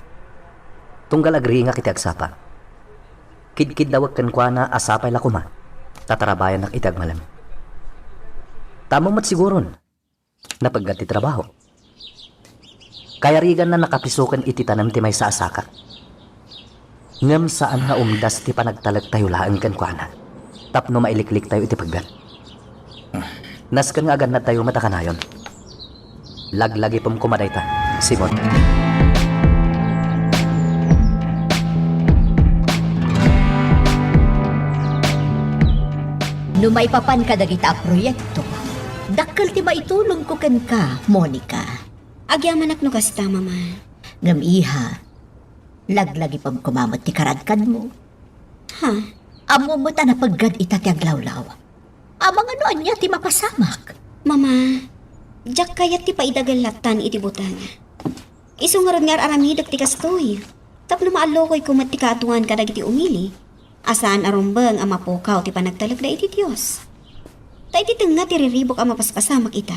tunggal agriingak iti agsapa, kidkiddawek kenkuana a sapay la koma ta tarabayannak iti agmalem. Ta ammom met siguron, napeggad ti trabaho. Kayariganna nakapisoken iti tanem ti maysa a saka. Ngem saan nga umdas ti panagtalektayo laeng kenkuana tapno mailikliktayo iti peggad. Nasken nga agannadtayo met a kanayon. Laglagipem koma dayta, Simon. No maipapan kadagita a proyekto, dakkel ti maitulongko kenka, Monica. Agyamanak no kasta, Mama. Ngem, iha, laglagipem koma met ti karadkanmo. Ha? Ammom met a napeggad ita ti aglawlaw. Amangan no ania ti mapasamak. Mama, diak kayat ti paidagel lattan iti buteng. Isu ngarud nga ar-aramidek ti kastoy, tapno maallokoyko met ti kaaduan kadagiti umili a saan a rumbeng a mapukaw ti panagtalekda iti Dios. Ta iti tengnga ti riribuk a mapaspasamak ita,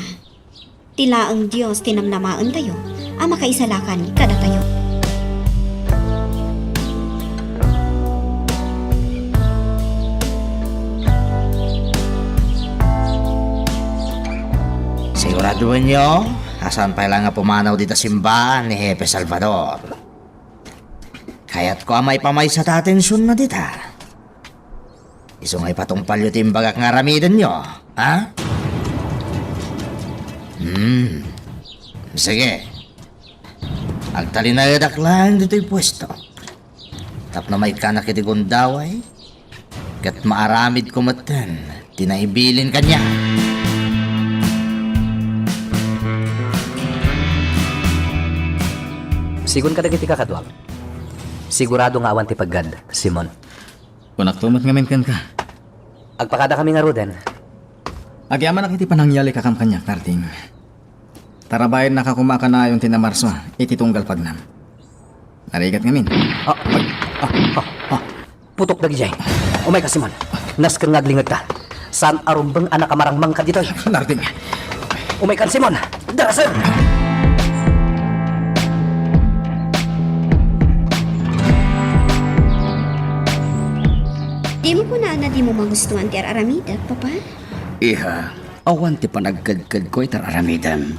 ti laeng Dios ti namnamaentayo a makaisalakan kadatayo. Siguradoenyo a saan pay la nga pumanaw dita simbaan ni Hepe Salvador. Kayatko a maipamaysa ta atensionna dita. Isu nga ipatungpalyo ti imbagak nga aramidenyo, ha? Hmm. Sige. Agtalinaedak laeng ditoy puesto tapno maikkanak iti gundaway ket maaramidko metten ti naibilin kaniak. Sigun kadagiti kakaduak. Sigurado nga awan ti peggad, Simon. Kunakto met ngamin kenka. Agpakadakami ngaruden. Agyamanak iti panangyalikakan kaniak, Narding. Tarabaiennaka koma kanayon ti Namarso iti tunggal pagnam. Narigat ngamin. Ah, ah, ah, ah. Putok dagidiay. Umayka, Simon. Nasken nga aglingegta. Saan a rumbeng a nakamarangmang kaditoy. Narding. Umaykan, Simon. Darasen! Dimo kunana dimo magustuan ti ar-aramidek, Papa? Iha, awan ti panagkedkedko iti ar-aramidem.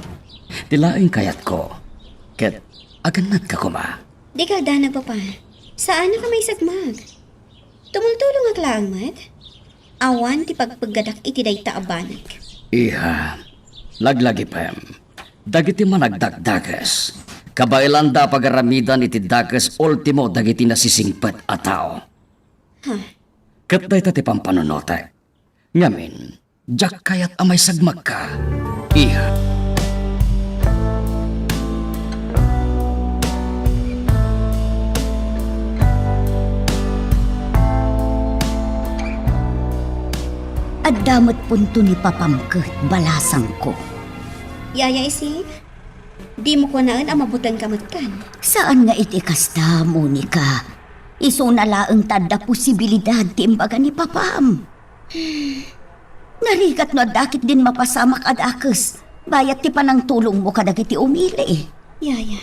Ti laeng kayatko, ket agannatka koma. Dika danag, Papa. Saanak a maisagmag. Tumultulongak laeng met. Awan ti pagpeggadak iti dayta a banag. Iha, laglagipem. Dagiti managdakdakes, kabaelanda a pagaramidan iti dakes ultimo dagiti nasisingpet a tao. Ha? Ket dayta ti pampanunotek. Ngamin, diak kayat a maisagmagka. Iha. Adda met punto ni Papam ket balasangko. Yaya Ising, dimo kunaen a mabutengka met kan. Saan nga iti kasta, Monica. Isuna laeng ta adda posibilidad ti imbaga ni Papam. Narigat no adda ketdin mapasamak a dakes, bayat ti panangtulongmo kadagiti umili. Yaya.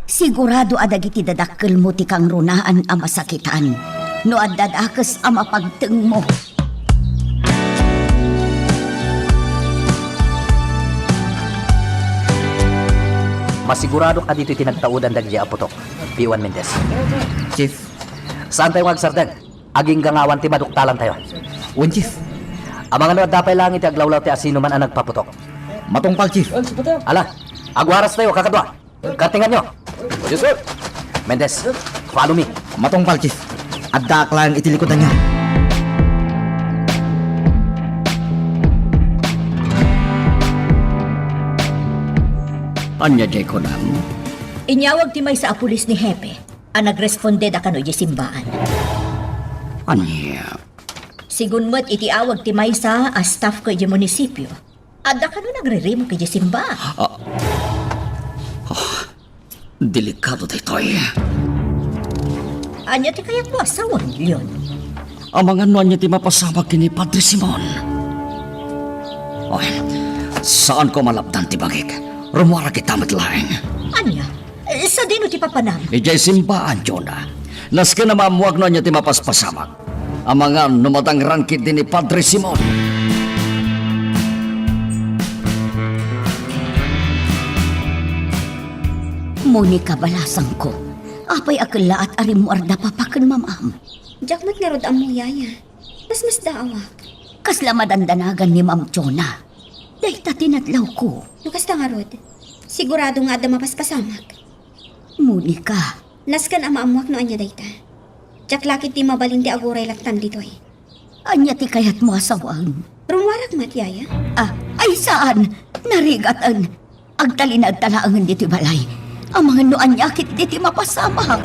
Sigurado a dagiti dadakkelmo ti kangrunaan a masakitan no adda dakes a mapagtengmo. Masiguradok a ditoy ti nagtaudan dagiti aputok, P one Mendez. Chief. Saantayo nga agsardeng? Agingga nga awan ti maduktalantayo. Wen, Chief. Amangan no adda pay laeng iti aglawlaw ti asinoman a nagpaputok. Matungpal, Chief. Ala, agwarastayo, kakadua. Kartinganyo. Yes, sir. Mendez, follow me. Matungpal, Chief. Addaak laeng iti likudanyo. Ania diay kunam? Inyawag ti maysa a pulis ni Hepe a nagrespondeda kano idiay simbaan. Ania? Sigun met iti awag ti maysa a staff ko idiay munisipio, adda kano nagririmok idiay simbaan. Ah. Ah, delikado daytoy. Ania ti kayatmo a sawen, Leon? Amangan no ania ti mapasamak ken ni Padre Simon. Ay, saanko a malapdan ti bangik. Rummuarak ita met laeng. Ania? Eh, sadino ti papanam? Idiay simbaan, Jonah. Nasken a maammuak no ania ti mapaspasamak. Amangan no madangran ketdi ni Padre Simon. Monica, balasangko. Apay a kellaat a rimmuarda papa ken mamam? Diak met ngarud ammo, yaya. Nasmasdaawak. Kasla madandanagan ni Ma'am Jonah. Dayta ti nadlawko. No kasta ngarud, sigurado nga adda mapaspasamak. Monica. Nasken a maammuak no ania dayta. Diak la ketdi mabalin ti aguray lattan ditoy. Ania ti kayatmo a sawen? Rummuarak met, yaya? Ah, ay saan! Narigaten! Agtalinaedta laengen ditoy balay. Amangan no ania ketdi ti mapasamak.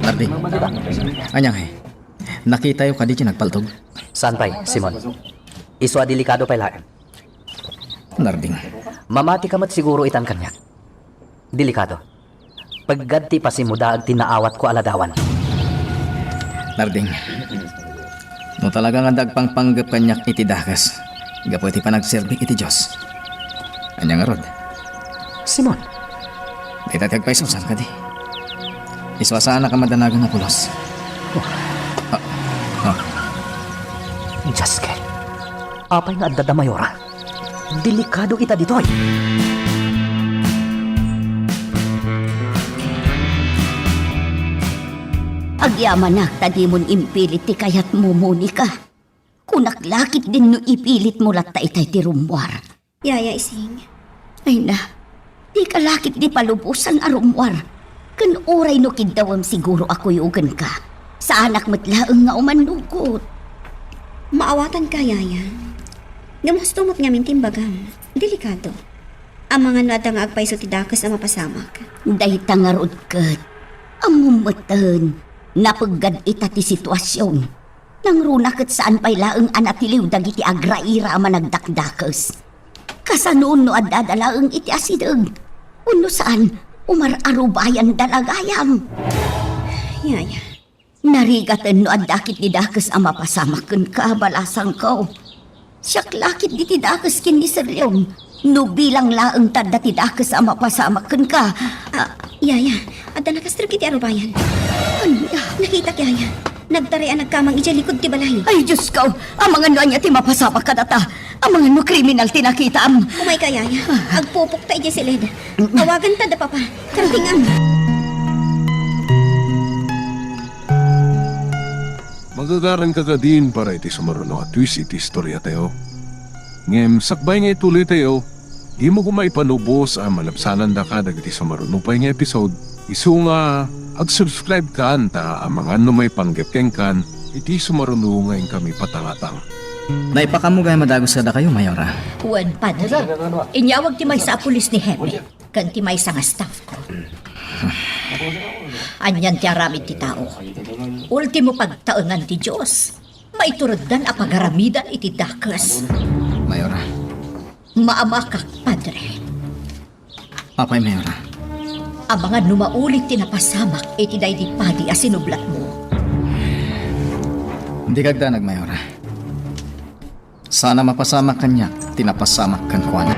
Narding. Ania ngay? Nakitayo kadi ti nagpaltog? Saan pay, Simon. Isu a delikado pay laeng. Narding. Mamatika met siguro itan kaniak. Delikado. Peggad ti ipasimmod ti naawatko a ladawan. Narding, no talaga nga adda agpangpanggep kaniak iti dakes gapu iti panagserbik iti Dios, ania ngarud? Simon. Dayta ti agpaisusan kadi. Isu a saanak a madanagan a pulos. Oh. Ah. Ah. Dios ket. Apay nga adda da Mayora? Delikado ita ditoy. Agyamanak ta dimon impilit ti kayatmo, Monica. Kunak la ketdin no ipilitmo latta itay ti rummuar. Yaya Ising. Ay na, dika la ketdi palubosan a rummuar. Ken uray no kiddawem siguro a kuyogenka. Saanak met laeng nga umannugot. Maawatanka, yaya. Ngem husto met ngamin ti imbagam. Delikado. Amangan no adda nga agpayso ti dakes a mapasamak. Dayta ngarud ket, ammom metten, napeggad ita ti situasion. Nangruna ket saan pay laeng a natiliw dagiti agraira a managdakdakes. Kasano no addada laeng iti asideg? Wenno saan, umar-arubayanda la gayam? Yaya. Narigaten no adda ketdi dakes a mapasamak kenka, balasangko. Siak la ketdi ti dakes ken ni Sir Leon. No bilang laeng ta adda ti dakes a mapasamak kenka. Ah, yaya, adda nakastrek iti arubayan. Ania? Nakitak, yaya. Nagtaray a nagkamang idiay likod ti balay. Ay, Diosko! Amangan no ania ti mapasamak kadata. Amangan no kriminal ti nakitam. Umayka, yaya. Agpupokta idiay siled. Awaganta da papa. Kartingam. Magagaranka kadin para iti sumaruno a twist iti istoriatayo. Ngem sakbay nga ituloytayo, dimo koma ipanubos a malabsanandaka dagiti sumaruno pay nga episode, isu nga ag-subscribe kan ta amangan no maipanggep kenkan iti sumaruno nga inkami patangatang. Naipakaammo gayam a dagus kadakayo, Mayora. Wen, Padre. Inyawag ti maysa a pulis ni Hepe ken ti maysa nga staff ko. Anian ti aramid ti tao. Ultimo pagtaengan ti Dios. Maitureddan a pagaramidan iti dakes. Mayora. Maamakak, Padre. Apay, Mayora? Amangan no maulit ti napasamak iti daydi padi a sinublatmo. Dika agdanag, Mayora. Saan a mapasamak kaniak ti napasamak kenkuana.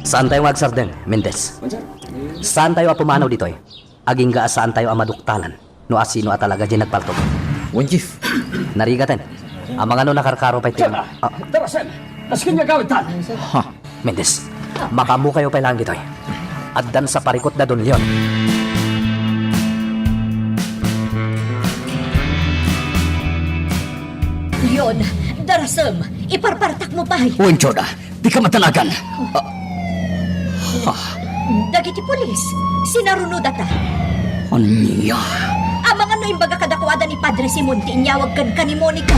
Saantayo nga agsardeng, Mendez. Saantayo a pumanaw ditoy. Agingga a saantayo a maduktalan no asino a talaga diay nagpaltog. Wen, Chief. Narigaten. Amangan no nakarkaro pay ti... Tara, ah, tara, Sen. Nasken nga agawidtan. Ha? Mendez, makaammokayo pay laeng ditoy. Addan sa parikut da Don Leon. Leon, darasem, iparpartakmo pay. Wen, Joda, dika madanagan. Ah. Ha? Dagiti pulis, sinarunodata. Ania? Amangan no imbaga kadakuada ni Padre Simon ti inyawag kenka ni Monica.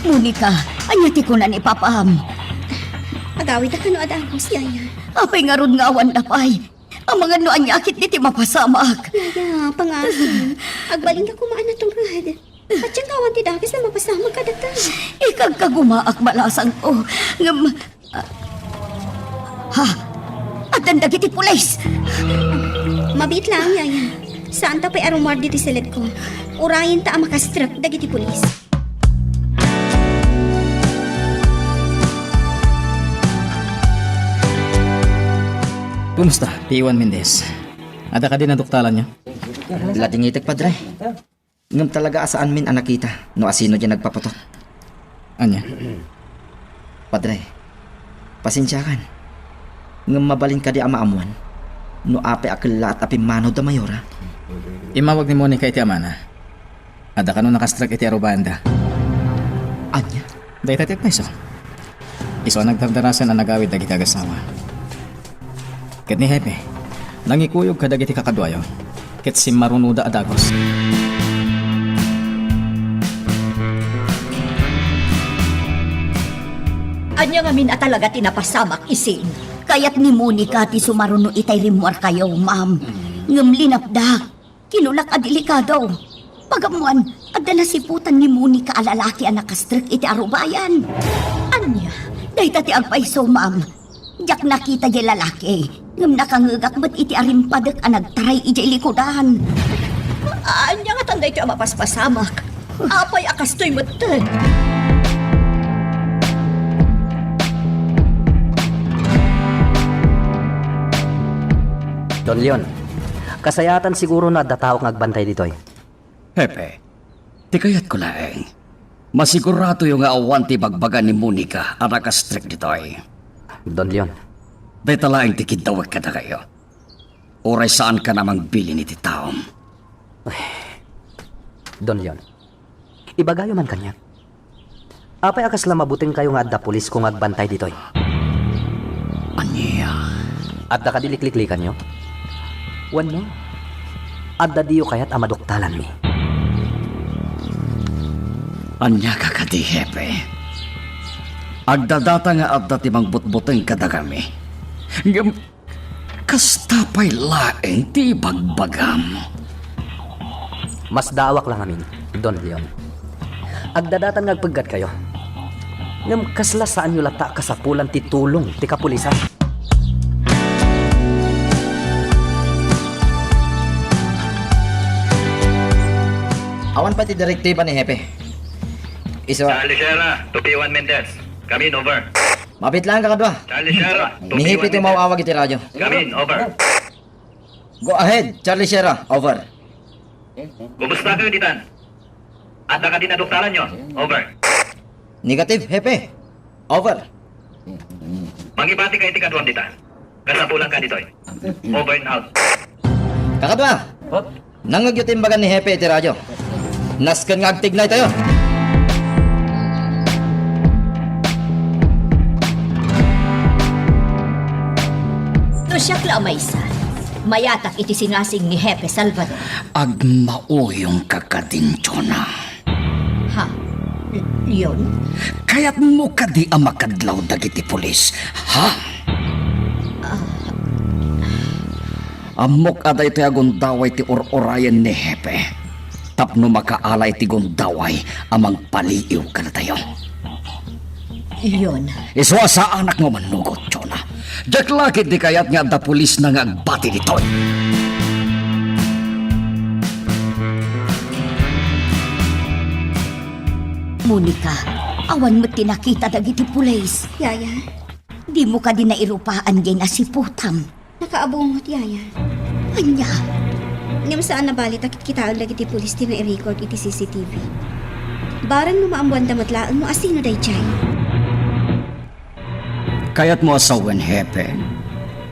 Monica, ania ti kuna ni Papam? Agawidda kano a dagus, Yaya. Apay ngarud nga awanda pay? Amangan no ania ketdi ti mapasamak. Yaya, pangaasim. Agbalinka koma a naturad. Patien nga awan ti dakes a mapasamak kadata. Ikagkagumaak, balasangko. Ngem, ha? Addan dagiti pulis! Mabiit laeng, Yaya. Saanta pay a rummuar ditoy seledko. Urayenta a makastrek dagiti pulis. Kumusta, P one Mendez? Adda kadi naduktalanyo? Ladingitek, Padre. Ngem talaga a saanmin a nakita no asino diay nagpaputok. Ania? Padre, pasensiakan. Ngem mabalin kadi a maammuan no apay a kellaat a pimmanaw da Mayora? Immawag ni Monica iti amana. Adda kano nakastrek iti arubayanda. Ania? Dayta ti agpayso. Isu a nagdardarasan a nagawid dagiti agasawa. Ket ni Hepe, nangikuyog kadagiti kakaduayo, ket simmarunoda a dagus. Ania ngamin a talaga ti napasamak, isin? Kayat ni Monica ti sumaruno itay rimmuarkayo, ma'am. Ngem linapdak. Kinunak a delikado. Pag-ammoan, adda nasiputan ni Monica a lalaki a nakastrek iti arubayan. Ania? Dayta ti agpayso, ma'am. Diak nakita diay lalaki, ngem nakangngegak met iti arimpadek a nagtaray idiay likudan. Ania ngatan daytoy a mapaspasamak? Apay a kastoy metten? Don Leon, kasayaatan siguro no adda tao nga agbantay ditoy. Hepe, ti kayatko laeng, masiguratoyo nga awan ti ibagbaga ni Monica a nakastrek ditoy. Don Leon. Dayta laeng ti kiddawek kadakayo. Uray saankan a mangbilin iti taom. Ay, Don Leon, ibagayo man kaniak. Apay a kasla mabutengkayo nga adda pulisko nga agbantay ditoy? Adda kadi likliklikanyo? Wenno, adda diyo kayat a maduktalanmi? Ania ka kadi, Hepe? Agdadata nga adda ti mangbutbuteng kadakami. Ngem kasta pay laeng ti ibagbagam. Masdaawak la ngamin, Don Leon. Agdadatan nga agpeggatkayo. Ngem kasla saanyo latta a kasapulan ti tulong ti kapulisan? Awan pay ti direktiba ni Hepe. Isu- Charlie Sierra, two P one Mendez. Come in, over. Mabit lang, kakadua. Charlie Sierra, two P one Mendez. Ni Hepe ti umaw-awag iti radyo. Come in, over. Go ahead, Charlie Sierra, over. Kumusta kayo ditan? Adda kadi naduktalanyo? Over. Negative, Hepe. Over. Mangibatika iti kaduam ditan. Kasapulanka ditoy. Over and out. Kakadua, nangngegyo ti imbagan ni Hepe iti radyo. Nasken nga agtignaytayo. No siak la a maysa, mayatak iti sinasing ni Hepe Salvador. Agmauyongka kadin, Chona. Ha? Leon? Kayatmo kadi a makadlaw dagiti pulis, ha? Ah. Ammok a daytoy a gundaway ti ur-urayen ni Hepe tapno makaala iti gundaway a mangpaliiw kadatayo. Leon. Isu a saanak nga mannugot, Chona. Diak la ketdi kayat nga adda pulisna nga agbati ditoy. Monica, awan met ti nakita dagiti pulis. Yaya. Dimo kadi nairupaan diay nasiputam? Nakaabungot, Yaya. Ania? Ngem saan a bali ta kitkitaen dagiti pulis ti nai-record iti C C T V. Bareng no maammoanda met laeng no asino daydiay. Kayatmo a sawen, Hepe?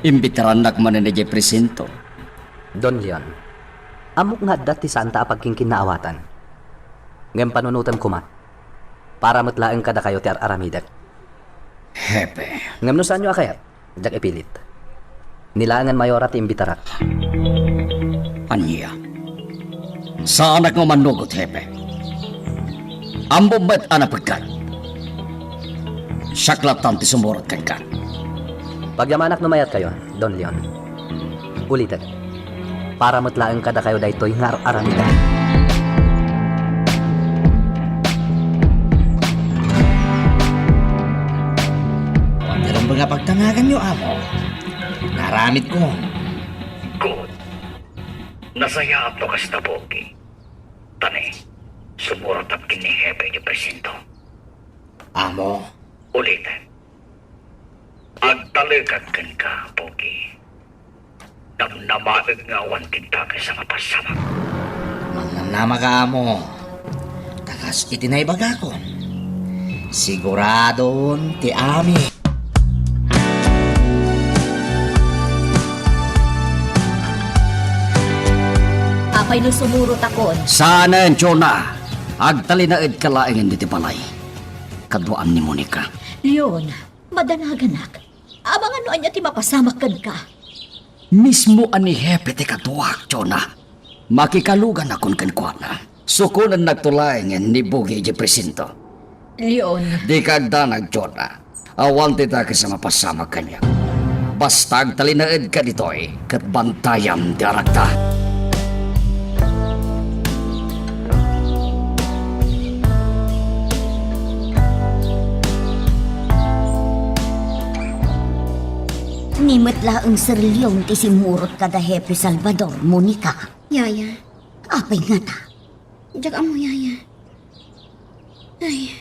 Imbitarannak manen idiay presinto. Don Leon, ammok nga adda ti saanta a pagkinkinnaawatan. Ngem panunotem koma, para met laeng kadakayo ti ar-aramidek. Hepe. Ngem no saanyo a kayat, diak ipilit. Ni laengen mayora ti imbitarak. Ania? Saanak nga mannugot, Hepe. Ammom met a napeggat. Siak lattan ti sumurot kenka. Pagyamanak no mayatkayo, Don Leon. Ulitek, para met laeng kadakayo daytoy nga ar-aramidek. Awan ti rumbeng a pagtanaganyo, amo. Naaramidko. Good. Nasayaat no kasta, Pogi. Ta ne, sumurotak ken ni Hepe iti presinto. Amo. Ulitek. Agtalekak kenka, Pogi. Namnamaek nga awan ti dakes a mapasamak. Mannamnama ka, amo. Ta kas iti naibagakon, siguradon ti amin. Apay no sumurotakon? Saanen, Chona. Agtalinaedka laengen ditoy balay. Kaduaam ni Monica. Leon, madanaganak. Amangan no ania ti mapasamak kenka. Mismo a ni Hepe ti kaduak, Chona. Makikaluganakon kenkuana. Sukonennakto laengen ni Pogi idiay presinto. Leon. Dika agdanag, Chona. Awan ti dakes a mapasamak kaniak. Basta agtalinaedka ditoy, ket bantayam ti arakta. Ni met laeng Sir Leon ti simmurot kada Hepe Salvador, Monica. Yaya. Apay ngata? Diak ammo, Yaya. Ay,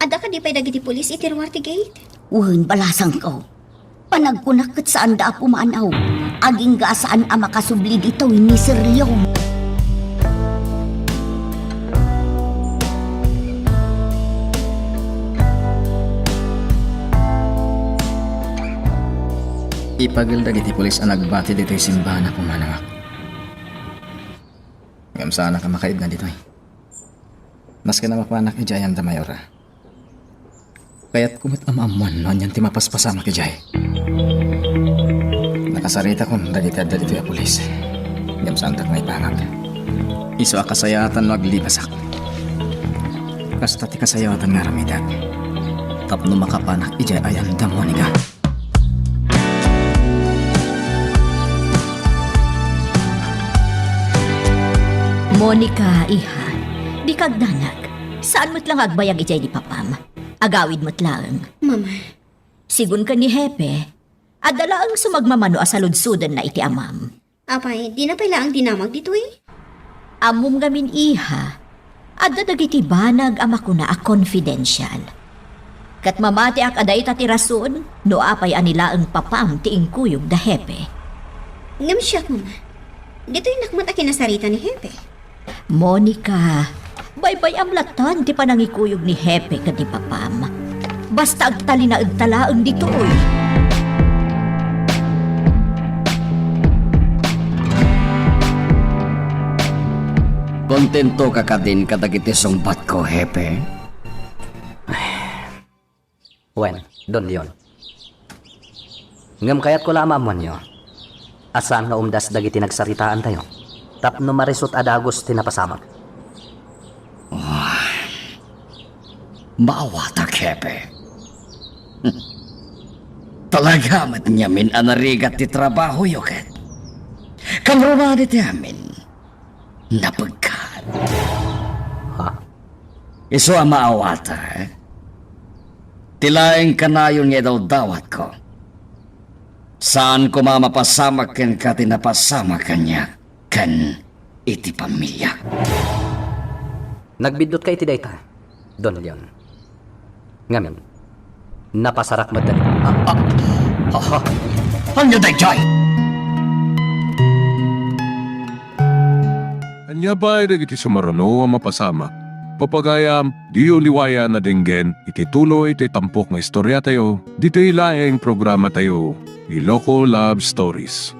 adda kadi pay dagiti pulis iti ruar ti gate? Wen, balasangko. Panagkunak ket saanda a pumanaw. Agingga a saan a makasubli ditoy ni Sir Leon. Ipagil dagiti pulis a nagbati ditoy simbahan a pumanawak. Ngem saanak a makaibna ditoy. Maski a mapanak idiay ayan da Mayora, kayatko met a maammuan no anian ti mapaspasamak idiay. Kasaritakon dagiti adda ditoy a pulis. Ngem saandak nga ibanag. Isu a kasayaatan no aglipasak. Kasta ti kasayaatan nga aramidak. Tapno makapanak idiay ayan da Monica. Monica, iha, dika agdanag. Saan met la nga agbayag idiay ni papam. Agawid met laeng. Mama. Sigun ken ni Hepe, adda laeng sumagmamano a saludsodna iti amam. Apay, dina pay laeng dinamag ditoy? Ammom ngamin, iha, adda dagiti banag a makuna a confidential. Ket mamatiak a dayta ti rason no apay a ni laeng papam ti inkuyog da Hepe. Ngem siak, Mama, ditoynak met a kinasarita ni Hepe. Monica, baybay-am latta ti panangikuyog ni Hepe ken ni papam. Basta agtalinaedta laeng ditoy. Kontentoka kadin kadagiti sungbatko, Hepe? Wen, Don Leon. Ngem kayatko la a maammoanyo a saan nga umdas dagiti nagsaritaantayo tapno marisut a dagus ti napasamak. Ah, maawatak, Hepe. Talaga met ngamin a narigat ti trabahoyo ket kamrunaan iti amin. Napegkat. Ha? Isu a maawatak, ti laeng kanayon nga idawdawatko. Saan koma mapasamak kenka ti napasamak kaniak ken iti pamiliak. Nagbiddut ka iti dayta, Don Leon. Ngamin, napasarak met dagiti. Ah, ah, ah, ah. Ania daydiay? Ania pay dagiti sumaruno a mapasamak? Papagayam, diyo liwayan a denggen iti tuloy ti tampok nga istoriatayo, ditoy laeng programatayo, Iloko Love Stories.